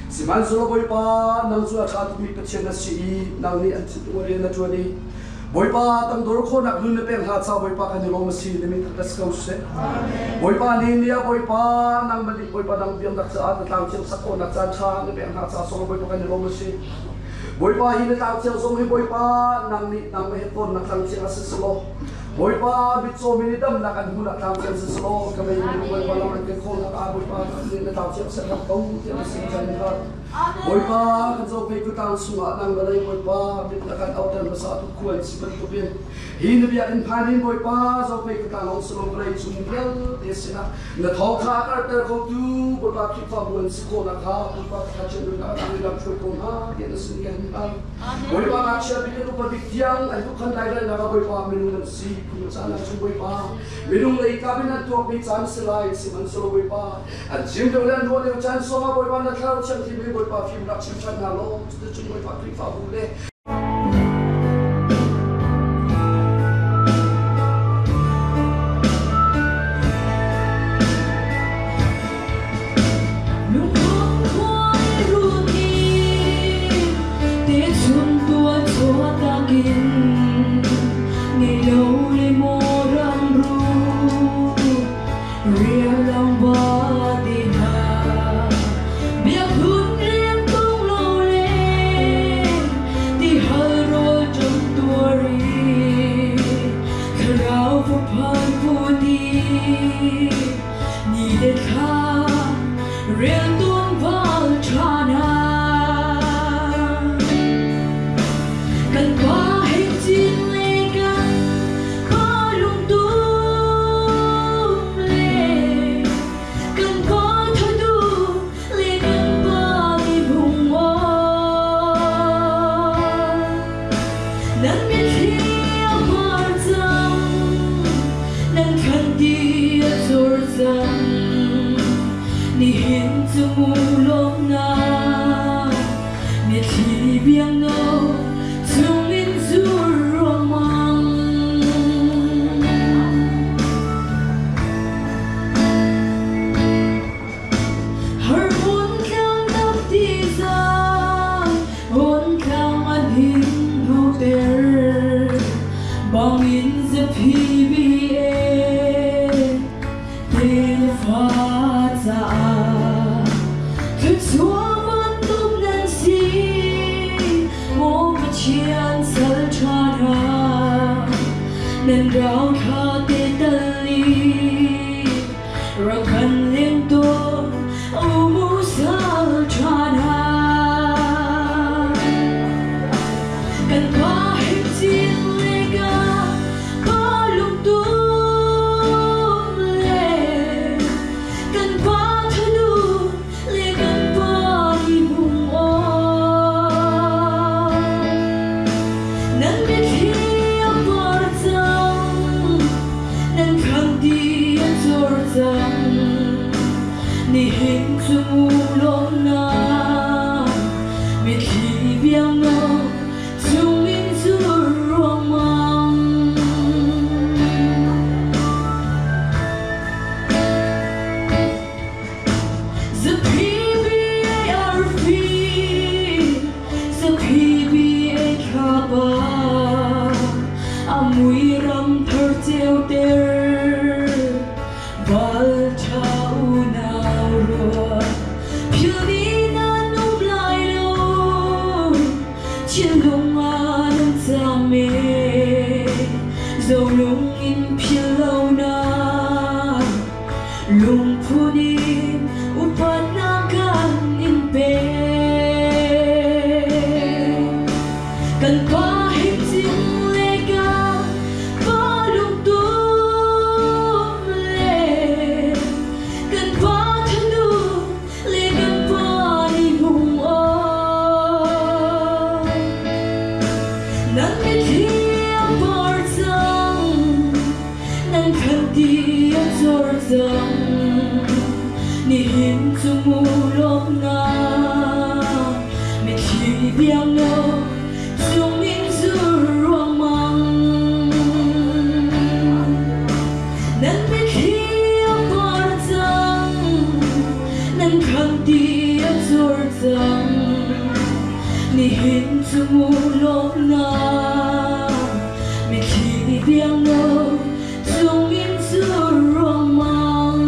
Sihmanhsehlaw Bawipa, nang cu a ṭha tukmi Pathian na si i nang nih an thintung rian na ṭuan i Bawipa tangdor khawhnak nun na pek hna caah Bawipa kan i lawm a si na min thangṭhat si ko seh. Bawipa nih ni ah Bawipa nangmah nih Bawipa nang biaknak caah na tlang thiang sak khawhnak caan ṭha na pek hna caah sawng Bawipa kan i lawm a si. Bawipa hi na tlang thiang zong hi Bawipa nang nih nangmah he tawnnak tlang thiang a si selaw Bawipa mitcaw mi nih damnak an hmuhnak tlang thiang si selaw ka mei mi Bawipa lam an kan khawhnak ah Bawipa nih na tlang thiang ser ko tiah na sin kan hal. Bawipa kan zohphei ku tlang chungah nang vawlei Bawipa mit na kan auhter hmasa tu khual si bantukin hi na biakinn phan in Bawipa zohphei ku tlang lawng si lo vawlei cung vialte sinah na thawngtha a karhter khotu Bawipa Khrihfabu an si khawhnak kha Bawipa thla nunnak nang i lam hruai ko hna tiah na sin kan hal. Bawipa ngakchia bik in upa bik tiang an dukhan lairelnak ah Bawipa minung an si phung caan ah cun Bawipa minung lei kap in an tuakmi caan si lai sihmanhsehlaw Bawipa an chim deuh le an ruah deuh caan sawm ah Bawipa na thlarau thianghlim hi Bawipa fimnak chim ṭhan hna law cuticun Bawipa Khrihfabu le cang. Nihin cu mu lawmnak mitthli biangno chungin sur ruangmang.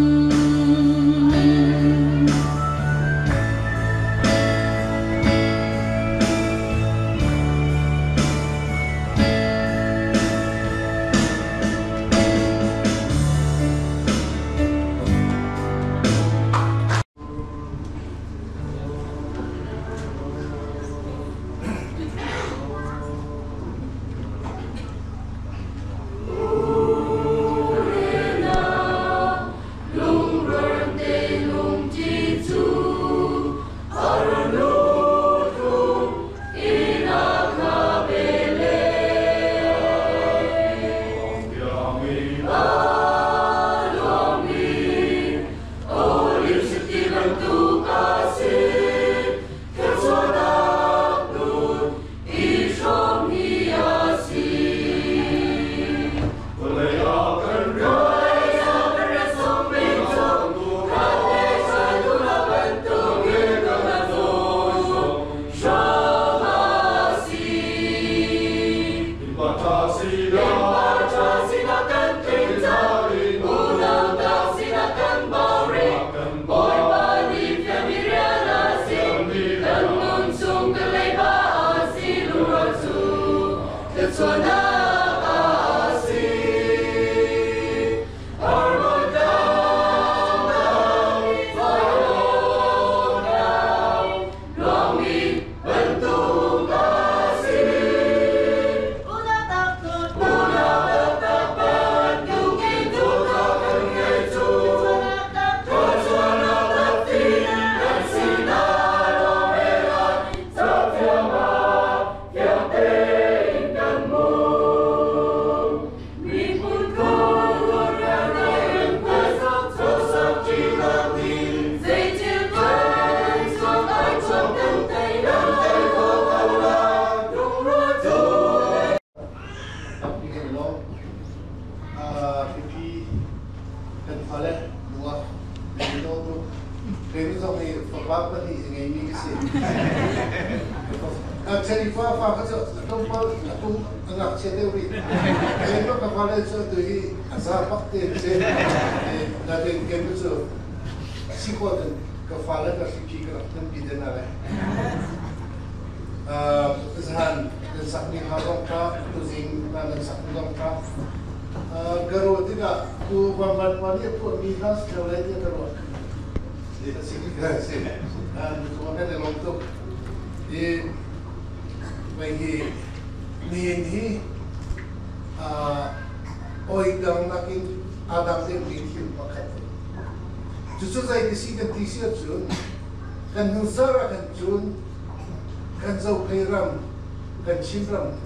Chinram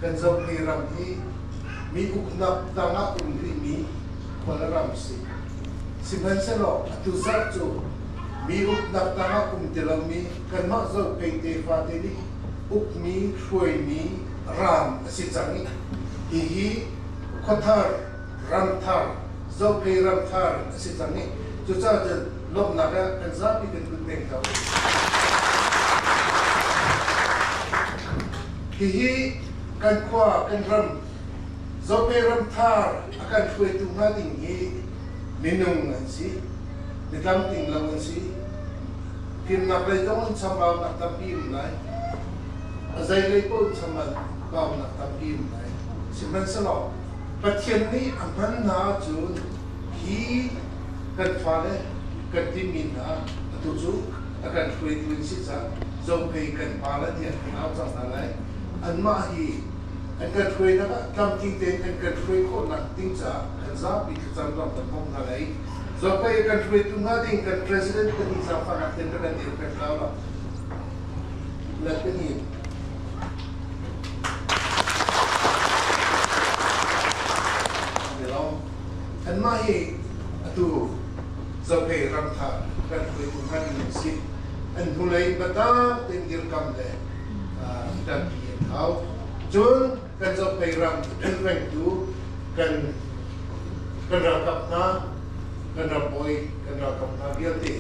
kan Zophei ram hi mi uknak tangah um rihmi Kawlram si. Sihmanhsehlaw atu zarh cu mi uknak tangah um ti lomi kanmah Zophei tefa te nih ukmi hruaimi ram a si cang i hihi khuathar ramthar Zophei ramthar a si cang i cucaah cun lawmhnak ah kan zapi kan kut peng ko. Hihi kan khua, kan ram, Zophei ramthar a kan hruaitu hnga ding hi minung an si. Mitlamtling lo an si. Fimnak lei zong an chambaunak tampi um lai. A zei lei paoh in chambaunak tampi um lai. Sihmanhsehlaw Pathian nih a hman hna ahcun hi kan fale kan timi hna atu cu a kan hruaitu in si cang. Zophei kan pa le tiah kan au cang hna lai. Anmah hi an kan hruainak ah tlamtling tein an kan hruai khawhnak ding caah kan zapi thlacam zong kan bawmh hna lai. Zophei a kan hruaitu hnga ding kan president pahnih zaangfahnak tein rak kan dir peng hna law. Let pahnih. Anmah hi atu Zophei ramtha kan hruaitu hnga ding an si. An hnulei biatak tein dirkam le tampi an hau. Cun kan Zophei ram kilvengtu kan kan ralkap hna, kan rambawi, kan ralkap hna vialte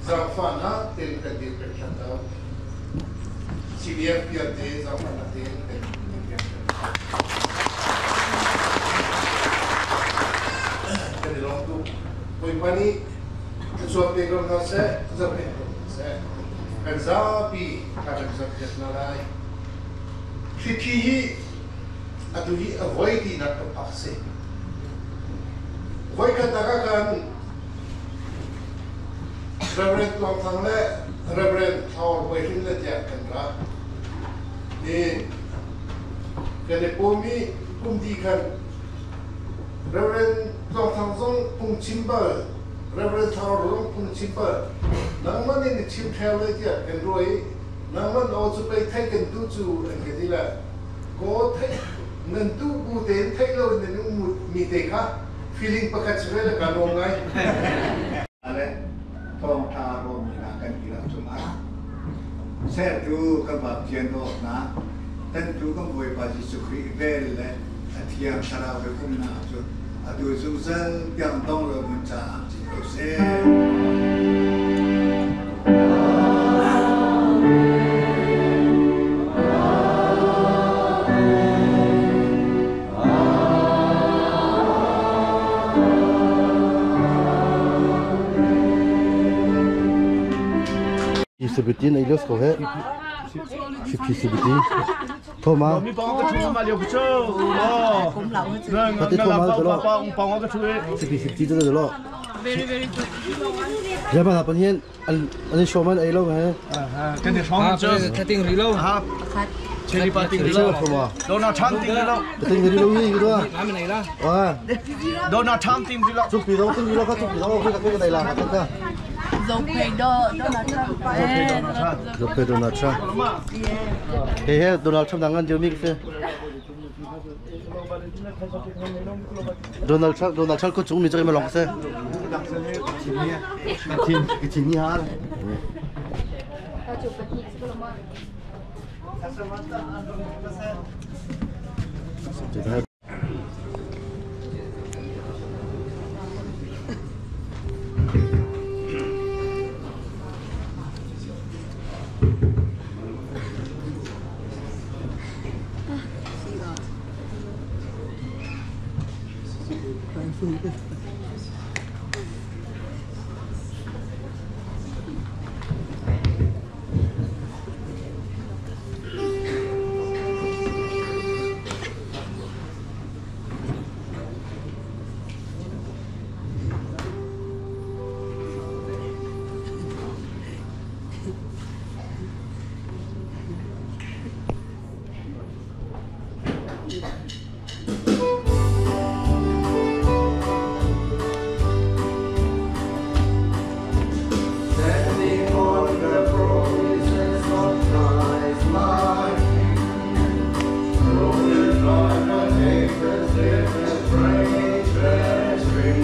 Zaangfahnak tein kan dir peng hlan lo. CDF vialte zaangfahnak tein kan dir peng hlan. Kan i lawm tuk. Bawipa nih thluachuah pe ko hna seh, zohkhenh ko hna seh. Kan zapi a kan zohkhenh hna lai. Hriphi hi atu hi a voi tinak kan phak si. Voikhat ah khan Reverend Tluang Thang le Reverend Thawr Bawi Hrin le tiah kan ra. I kan i pum i kum di khan Reverend Tluang Thang zong phungchim bal, Reverend Thawr zong phungchim bal. Nangmah nih na chim ṭheo lai tiah kan ruah i nangmah aw cu pei theih kan duh cu an ka ti lai. Kaw theih nan duh bu tein theih lo in nan um mi te kha feeling pakhat si ve le ka nuam ngai. Ale thawngtha rawmi hna kan ti lo cungah sertu kan Pathian dawtnak tantu kan Bawipa Jesuh Khrih vel le a thiang thlarau he umnak cu atu zungzal tiang dong lo mun caah si ko seh. Seventeen ay los ko he. 50 Thoma. Mi pong ka chu ma liu chu. Pati thoma lo. Pong pong ka chu. 50 to lo. Very very good. Ya ma pan hian an show man ai lo he. Kan ni shong chu. Ting ri lo. Chili pa ting ri lo. Donald Trump ting ri lo. Ting ri lo hi do. Wa. Donald Trump ting ri lo. Chuk pi do ting ri lo ka chuk pi do ka ka dai la ka ka. Dòng phê đo Donald Trump. Dòng phê Donald Trump. He he Donald Trump dangan jo mi se. Donald Trump Donald Trump ko chung mi chai ma long se. Chin chin ni ha. Standing on the promises of Christ my King, through the dark and the strangest ring.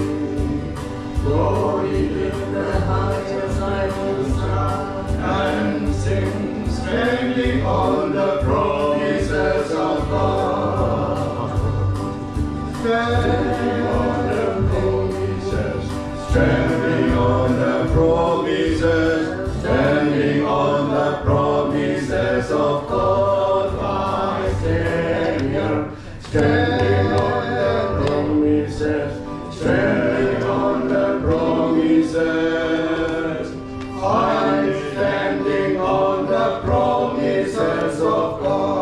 Glory in the highest I will shout and sing, standing on the promises of God. Standing on the promises, standing on the promises, standing on the promises of God, my Savior. Standing on the promises, standing on the promises. I'm standing on the promises of God.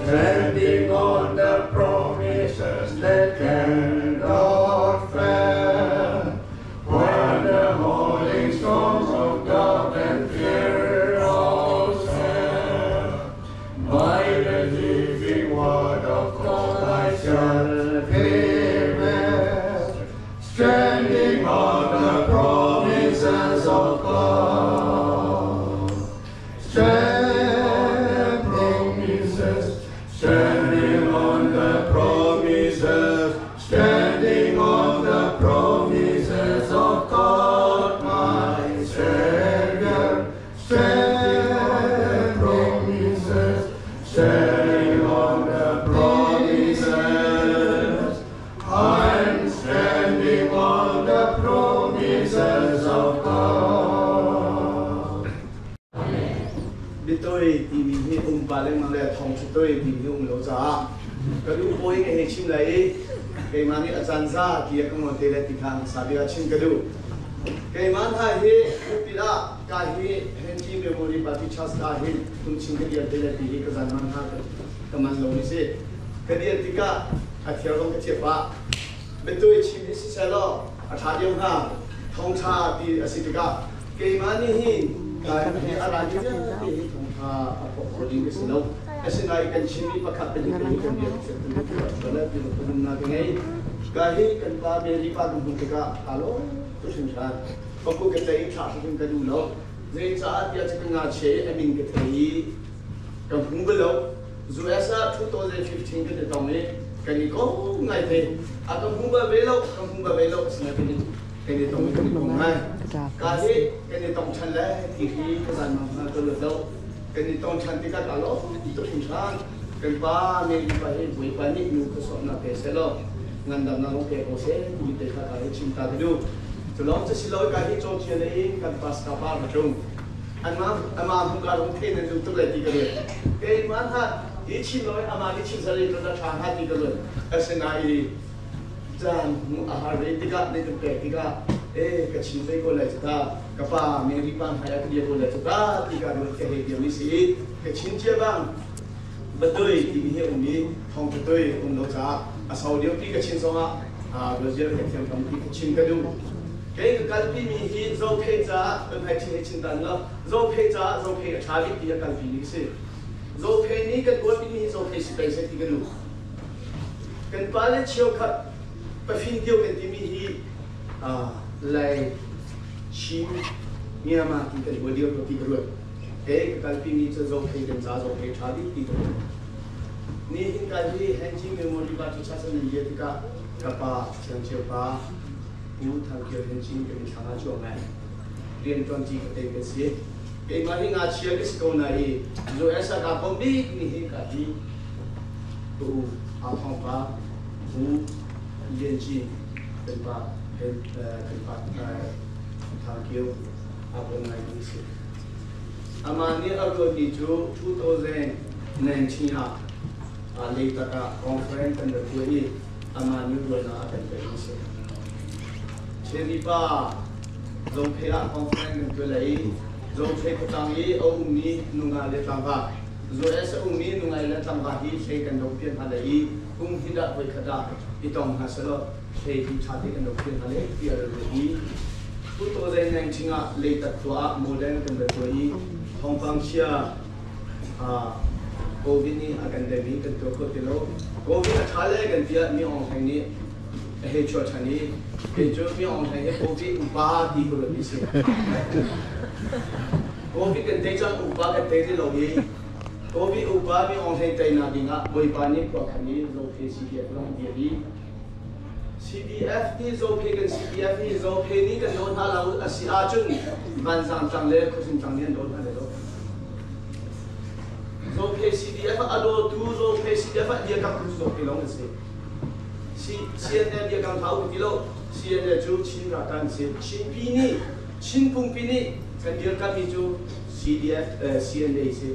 Standing on the promises that cannot fail. When the morning storms of doubt and fear all sail, by the living word of God I shall prevail. Standing Biatoi timi hi um pa lengmang le thawngṭha toi timi hi um lo caah ka duh pawi ka hei chim lai i keimah nih a caan za ti a ka ngol te le ti kha hmasa bik ah chim ka duh. Keimah hna hi pulpit ah ka hi Henry Memory Party Church ka hin phungchim ka dir te le ti hi ka zan man hna ka man lo mi si. Ka dir tikah a thiar zong ka thiap pah. Biatoi chim hi siseh law a ṭha deuh hnga. Thawngṭha ti a si tikah keimah nih hin hi a ra vialte hi thawngṭha a pok kho ding ka si lo. Asinain kan Chinmi pakhat pahnih te hi kan bia kan kan ti kan ka ngei. Ka hi kan pa Mary pa kan hmuh tikah kaa lawm tuk hringhran. Paku ka tlai i thlah hrim ka duh lo. Zeicaah tiah cu ka ngakchia i a min ka thei i ka hmu bal lo. US ah 2015 kan i tong i kan i kom ngai te. A ka hmu bal ve lo, ka hmu bal ve lo. Asinain kan i tong i kan i kom ngai. Ka hi kan i tong ṭhan le ti hi ka zan mang hna ka luat lo. Kan i tong ṭhan tikah ka lawm tuk hringhran. Kan pa Mary pa hi Bawipa nih nu ka sawmnak pe seh law ngandamnak lung pe ko seh timi te kha ka hi chim ta ka duh. Cu lawng cu si lo ka hi cawcia lei in kan pastor pa ka tlung. Anmah amah hmuka lung thei nan duh tuk lai ti ka ruat. Keimah hna hi chim lo in amah nih chim sal in ṭha hnga ti ka ruat. Asinain caan hmuh a har ve tikah ne kan pek tikah e ka chim ve ko lai cu ta ka pa Mary pa hmai ah ka bia ko lai cu ta ti ka ruat ka hei diam i si i ka chim cia bang batoi timi hi um i thawngṭha toi um lo caah a sau lio pi ka chin zongah Brazil ka thiam tam ti ka chim ka duh. Kei ka kalpi mi hi Zophei caah kan hai chin hei chin tan lo Zophei caah Zophei a ṭha bik ti a kalpi mi si. Zophei nih kan uarpi mi hi Zophei si pei seh ti ka duh. Kan pale cheukhat pafin dio kan timi hi Lai Chin Myanmar ti kan uar lio ti ka ruat. Kei ka kalpi mi cu Zophei kan ca Zophei ṭha bik ti ka ruat. Nihin ka hi Henry Memory pa cu chasan in bia tikah ka pa Thiang Cio pa Pu Thang Kio Henry kan i thlang ah cuang ngai. Rian ṭuan ṭi ka te kan si. Keimah hi ngakchia ka si ko na i US ah kaa kom bik mi hi ka hi ka u Aa Thawng pa Pu Lian Ci kan pa kan pa Thang Kio aa kom ngai mi si. Amah nih a ruatmi cu 2019 ah Leitak ah conference kan rak tuah i amah nih ruahnak a kan pekmi a si. Cherry pa Zophei ah conference kan tuah lai i Zophei khuatlang i a ummi nungak le tlangval US a ummi nungak le tlangval hi hlei kan ro pian hna lai i kum hnih dah voikhat ah i tong hna selaw hlei hi ṭha te kan ro pian hna lai tiah a ruah i 2019 ah Leitak khua ah modern kan rak tuah i thawngpang chia COVID nih a kan dem i kan tuah kho ti lo. COVID a ṭha le kan tiah mi Aung Hlaing nih a hei chuah ṭhan i kei cu mi Aung Hlaing hi COVID upa ti ka ruat mi si. COVID kan tei cang upa kan tei ti lo i COVID upa mi Aung Hlaing teinak dingah Bawipa nih khua khan i Zophei CDF lawng dir i CDF nih Zophei kan CDF nih Zophei nih kan daw hna lo a si ahcun Vanzang tlang le Khuahring tlang nih an daw hna lai lo. Zophei CDF a dawtu Zophei CDF a dirkamtu cu Zophei lawng an si. CNA dirkam hlah u ti lo. CNA cu Chin ralkap an si. Chinpi nih Chin pungpi nih kan dirkammi cu CDF CNA si.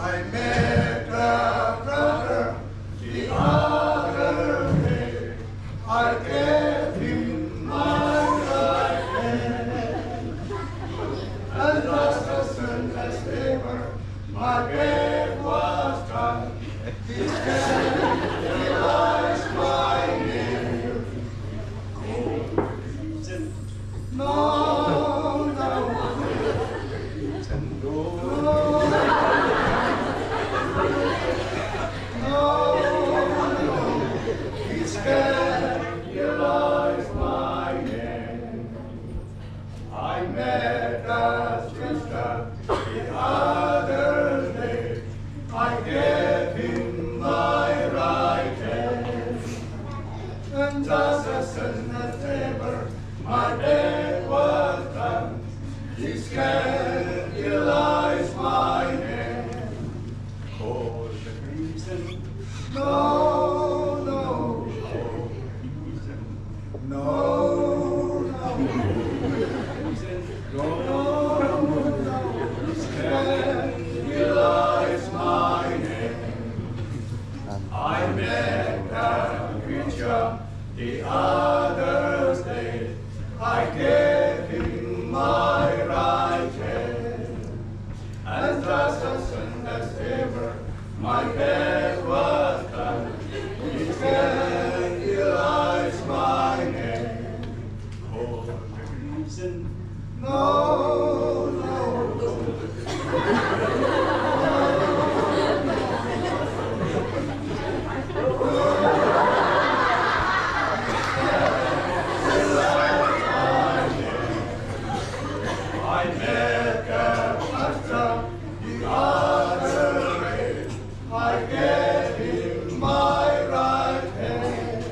I met a brother the other day. I gave him my right hand. And just as soon as ever my bed was done, he said, realized my name. No, no, no. as ever my path was done, each can realize my name. For the reason, no, no, I met a master the other day. I gave him my right hand,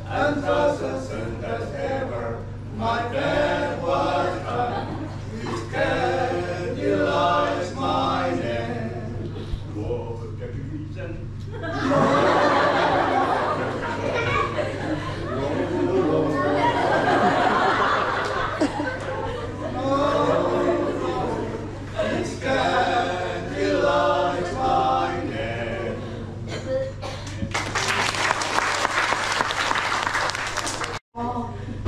and just as soon as ever my bed was done, it can realize my name. For the reason, it can realize my name.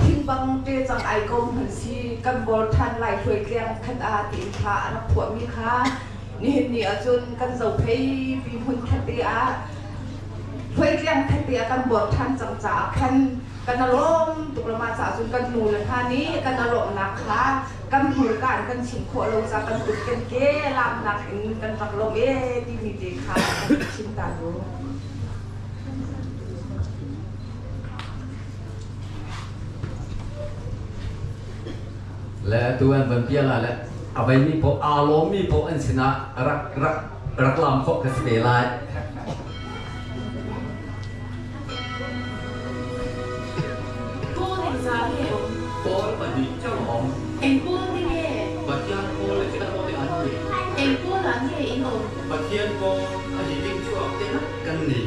Thing bang te cang ai ko hman si kan bor than lai hruai tliang khat a tiin kha a rak phuahmi kha nihin ni ahcun kan zophei pi hmun khat te ah hruai tliang khat te ah kan bor than cang caah khan kan a lawm tuk lama caah cun kan nu le hna nih kan a lawmhnak kha kan hmurka in kan chim khawh lo ca kan kut kan ke lamnak in kan rak lawm e timi te kha kan chim ta lu. Le tu an van bia la le a vei mi po aa lawm mi po an sinah rak rak rak lam khawh ka si te lai. Paul pahnih cio om. Eng pawl nge? Pathian pawl le kita pawl an ni. Eng pawl ah nge in om? Pathian pawl a hi ding chuak te nak kan ni.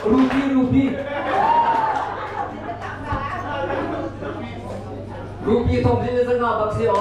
Rupi rupi. Rupi thong jin le nga bak si o.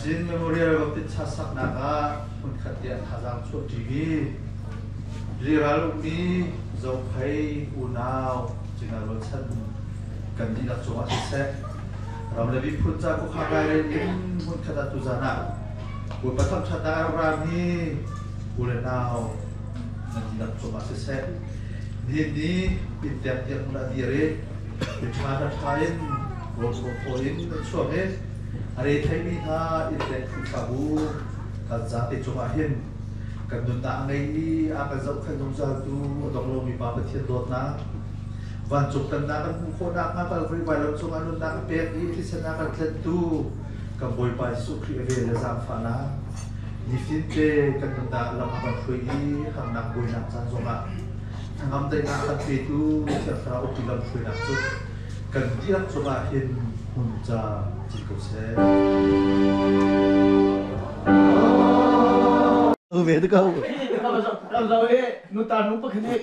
Chin Memorial Baptist Church saknak ah hmunkhat tiah thazaang chuah ṭimi Liral ummi Zophei unau Cina rualchan kan dihlak cungah siseh, ram le miphun ca khuakhan lairel in hmunkhat ah tuzan ah Bawipa thangṭhatnak a rak rami u le nau nan dihlak cungah siseh, nihin ni inntek dirhmun ah dir i miṭha hna in rawl thaw in an chuak i a re theimi hna inntek Khrihfabu kan zate cungah hin kan nunnak a ngei i a kan zohkhenh zungzaltu a dong lomi Pa Pathian dawtnak vancung pennak kan hmuh khawh nakhnga Kalvari vailam cungah nunnak a pek i thisen a kan tlentu kan Bawipa Jesuh Khrih a vel le zaangfahnak nifinte kan nunnak lam a kan hruai i harnak buainak caan zongah hnangam daihnak a kan petu Thiang Thlarau upi lam hruainak cu kan dihlak cungah hin hmun camcin ko seh. Ve te ko. Lam zo e nu ta nu pakhat he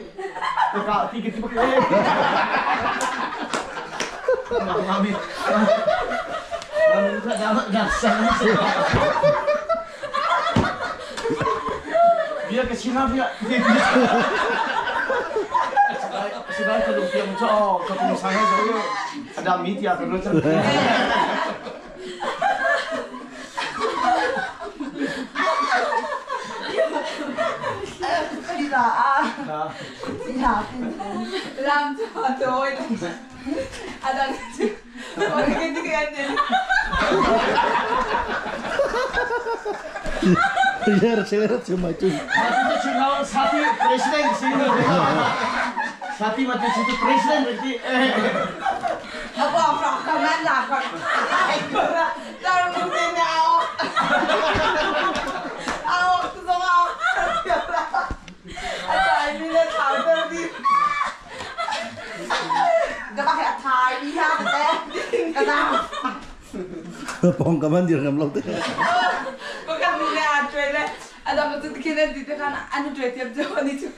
ka ka ti ka ti pakhat he. Mami. Mami ka da da sang. Bia ka chim bia. Sinan ka lung piang cho ka pung sang he zo yo. Adam mi tia ka lo chan. Lam cho tôi. Adam Sati president Sati mati situ president berarti. Apa apa kaman lah kan. Tahu mungkin awak. Awak tu semua. Atai ni le thau ter di. Ka pakai atai ni ha te. Ka tahu. Pong kaman dir ngam lo te. Bukan ni le atwe le. Ada betul kena di tekan anu tuwe tiap jauh ni tu.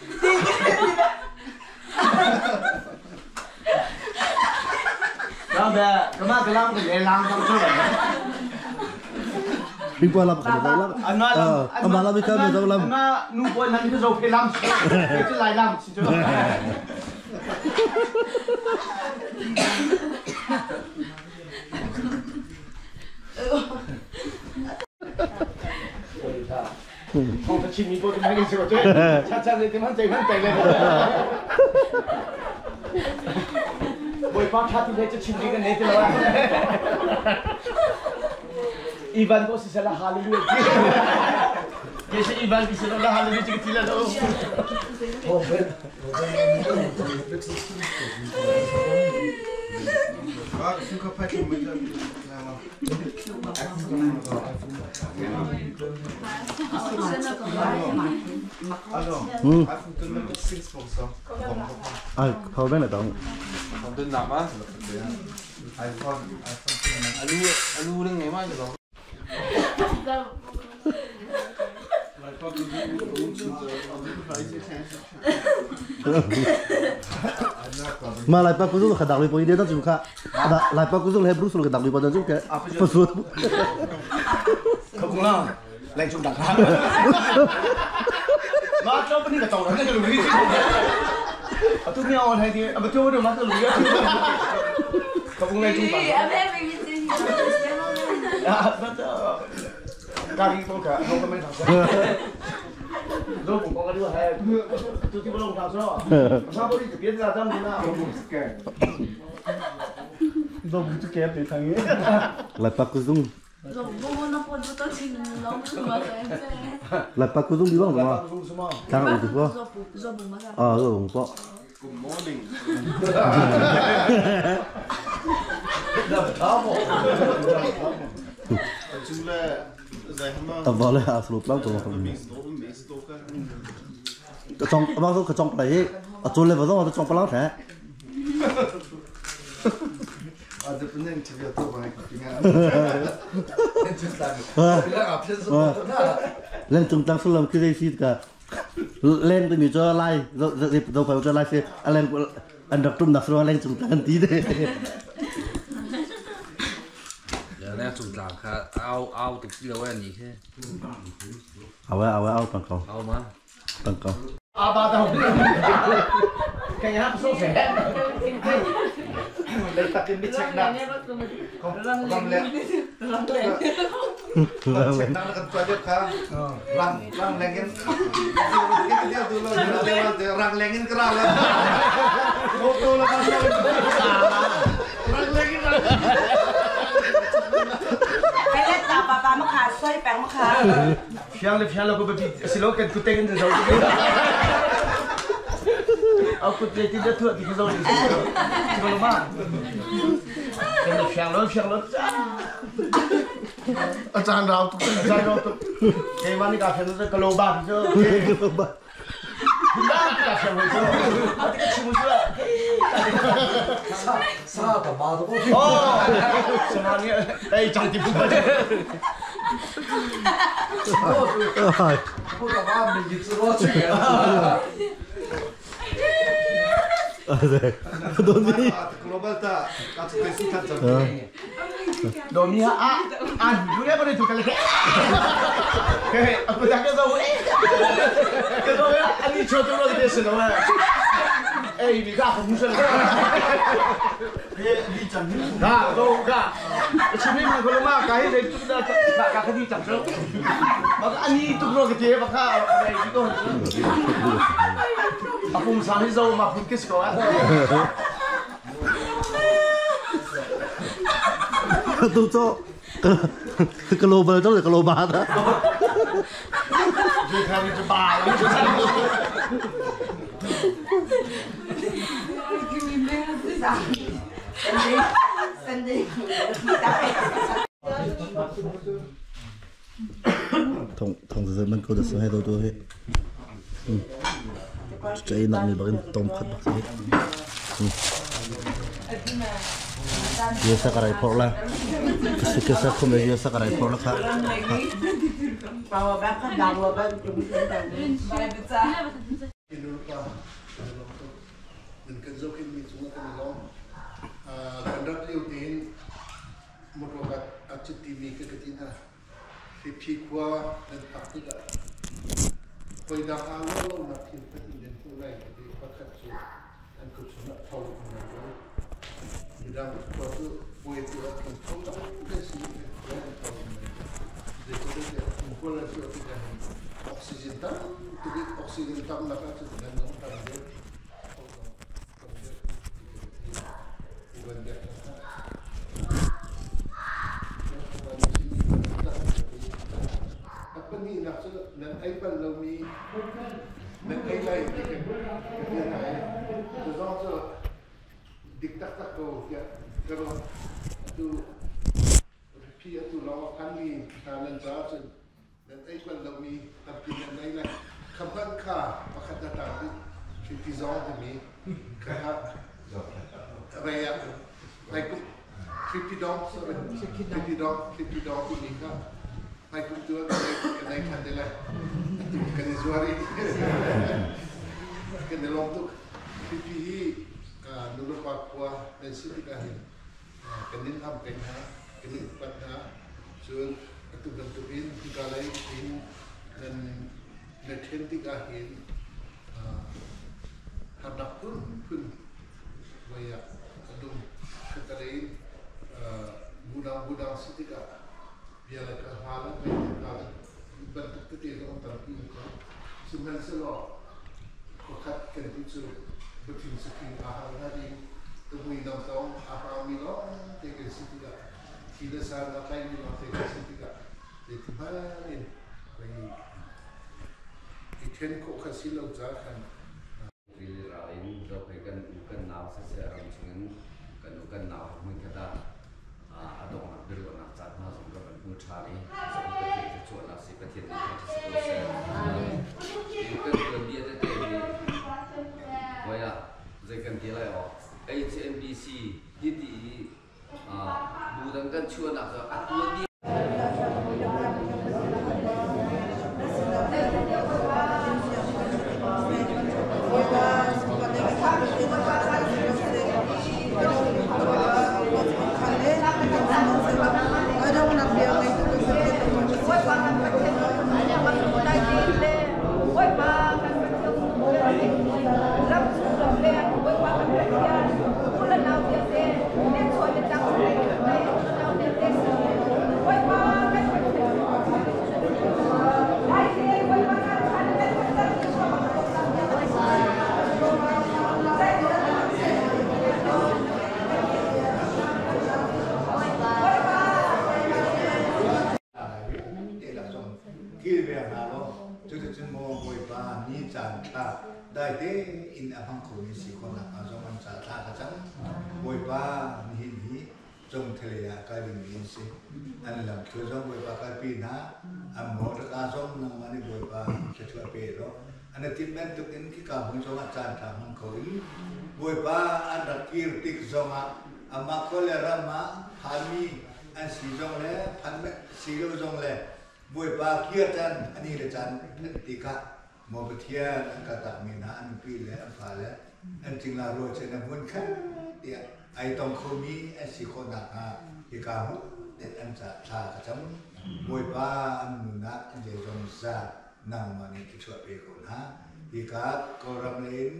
Đó về, cái mà cái lam cái lê lam trong số này. Big pa lam kha lam. Ama lam ka me lam. Ama nu boy nan cái dâu cái lam, cái lại lam chỉ cho. 哦，他亲密过就买给这个，恰恰你点样整样整咧？我帮他今天就亲这个那个了。一般都是在那哈利路亚，也是一般就是那哈利路这个进来了。 À, power bank lại tao. Mà lại pa kuzu khadak li poi de ta chu kha. Lại pa kuzu le bru su khadak li pa chu ke. Pa su. Không la, lại chung đặc ha. Mà cho bên cái tàu nó cái lùi. À tôi nghe ông hay thì à tôi đâu mà cái lùi. Không lại chung đặc. À, nó咖喱多个，我咁样头先。都唔讲嗰啲话，系做啲乜龙头咗，差不多就变咗真啦。都唔知几多地方嘅。 Lại pa kuzu. Lại pa kuzu đi bang rồi. Đang ở được không? Ờ, rồi cũng có. Good morning. Tập vàoเลยà sụp lắm rồi. Trong bao nhiêu cái trong đấy, ở chỗ lên vào rồi trong bao thế. Lên trung tâm số lần cái gì cả lên từ cho lai rồi rồi phải cho lai xe lên anh đọc trung đọc số lên trung tâm tí đấy. Vancung tlang kha au au tuk ti lo eh ni khi. Awe awe au pang ko. Au ma. Pang ko. Aba ta hong. Kaya ha so se. Lei takin mi check na. Ram le. Check na kan tua deuh kha. Rang rang lengin. Rang lengin kera la. Moto la kan. Rang lengin rang. Kaya ta papa makha soi pang makha. Fiang le fiang lo ko biapi silo kan kuteng in zo. Au kut le tin da thua ti zo ni. Ti lo ma. Kan le fiang lo fiang lo. A caan rau tuk. A caan rau tuk. Keimah nih ka fiang lo ka lo ba ti zo. Ka lo ba. Ka fiang lo zo. Ati ka chim zo. Sa sa ka ba to. Oh. Sama ni eh chang ti pu ba. 不干嘛没一直我去。 对，Doni. Global ta ka chu si khat chang. Domi ha a a du le ba tu ka le. Ke aku tak ke zo. Ke zo ya ani cho tu lo de se lo. Eh mi ka hong se. Ni chang ni. Ka do ka. ชิมิมันคนละมากกายเลยตุกดาบากาคดีจับเจ้าบากอันนี้ตุกโรกเจ๊บากาอะไรที่ก็อาภูมิสานิโซมาพูดกิสก่อน Tu cho global cho global ta. 最看你这巴了。 Thong thong se man ko da so he do do he. Chạy nặng ni bagin tom khat bak se. Ye sa karai phor la. Kasi ke sa khom ye sa karai phor la kha. Bawa ba ka dawa ba Nan kan zo kin mi chung kan lo. Kan rak liu tin motor kat a chit ti mi ka ka tin ha. Fi phi khua nan pak ti ka. Koi da ha lo lo na thil pa tin den fu lai ka ti pakhat chu an ku chu na thau na lo. Ni dang ko tu pui tu a kan thau da ke si ke la thau na. De ko de ko la chu ti ka oxygen tam tu bi oxygen tam na ka chu nan nong tam de. Nan ai pal lo mi nan ai lai ti ke ke nai tu zong chu dik tak tak ko ya karo tu phi tu lo kan mi ta nan cha chu nan ai pal lo mi tam pi nan ai lai kham ban kha pakhat na ta ti phi ti zong ti mi ka ha re ya lai ku phi pi dong sorry phi pi dong phi pi dong ti mi kha ai kum tu kan ai khan de lai tu kan zuari kan de long tu phi pi hi nu lo pa kwa nan si ti ka hin kan nin am pen ha kan nin pat ha chun tu kan tu in ti ka lai in nan na then ti ka hin har dak phun phun waya adum ka lai budang budang si ti ka biar ka hala mai ka bentuk te te zong tam pi ko sumel se lo ko khat kan ti chu butin su kin a ha na ding tu mui nam tong a ha mi lo te ke si ti ka thi le sa na kai mi lo te ke si ti ka te ti ma in bai i then ko kha si lo cha khan Rili ral in zo phei kan u kan nau se se ram chungin kan u kan nau mun khata a dong nak biru nak chat na zong ka kan pu tha ni zong ka thi ka chuan nak si pathian ni ka si ko se in kan kan bia te te hi waya zai kan ti lai o HMBC hi ti bu dang kan chuan nak a tuan ni ṭha dai tein a hmang khomi si khawhnak hnga zong an ca thla ka cam. Bawipa nihin hi Congthale ah kal dingmi an si. An lamthluan zong Bawipa kalpi hna, an motorka zong nangmah nih Bawipa thluachuah pe law an i timh bantuk in khika hmun zongah caan ṭha hmang kho in Bawipa an rak kir tik zongah amah khua le ram ah phanmi an si zong le phan si lo zong le Bawipa kir caan a ni le caan phanh tikah Maw Pathian an kaltakmi hna an nupi le an fale an cingla rualchan a hmun khat tiah ai tong khomi an si khawh nakhnga hika hmun tein an ca thla ka cam. Bawipa an nunah an zeizong za nangmah nih thluachuah pe ko hna. Hika Kawlram lei in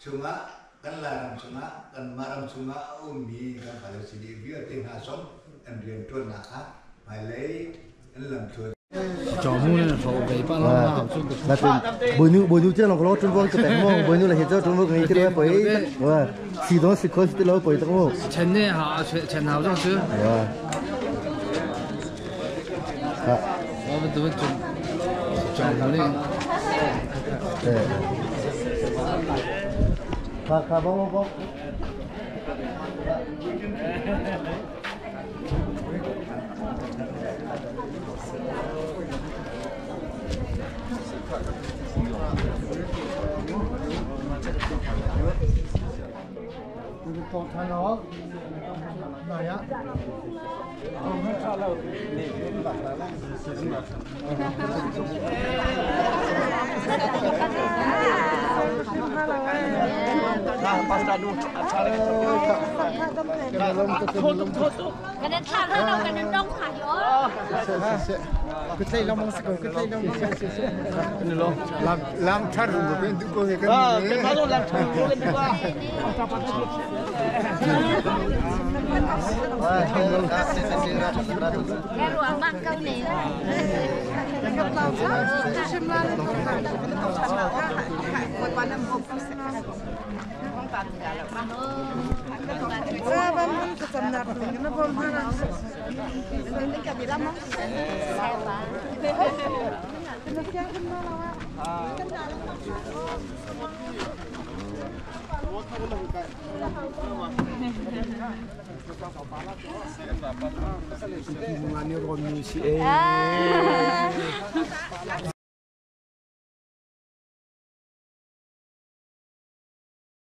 chungah kan Lairam chungah kanmah ram chungah a ummi kan fale si vialte hna zong an rianṭuannak ah hmailei an lamthluan Chó mu ne fo ve pa lo na chu na tin boi nu boi nu che long lo chun vong che peng mo boi nu le he cho chun vong ngai che poi wa si do si ko si lo poi tak mo chen ne ha chen hao zong chu wa ha wa ba tu chun chó mu ne kha kha bong bong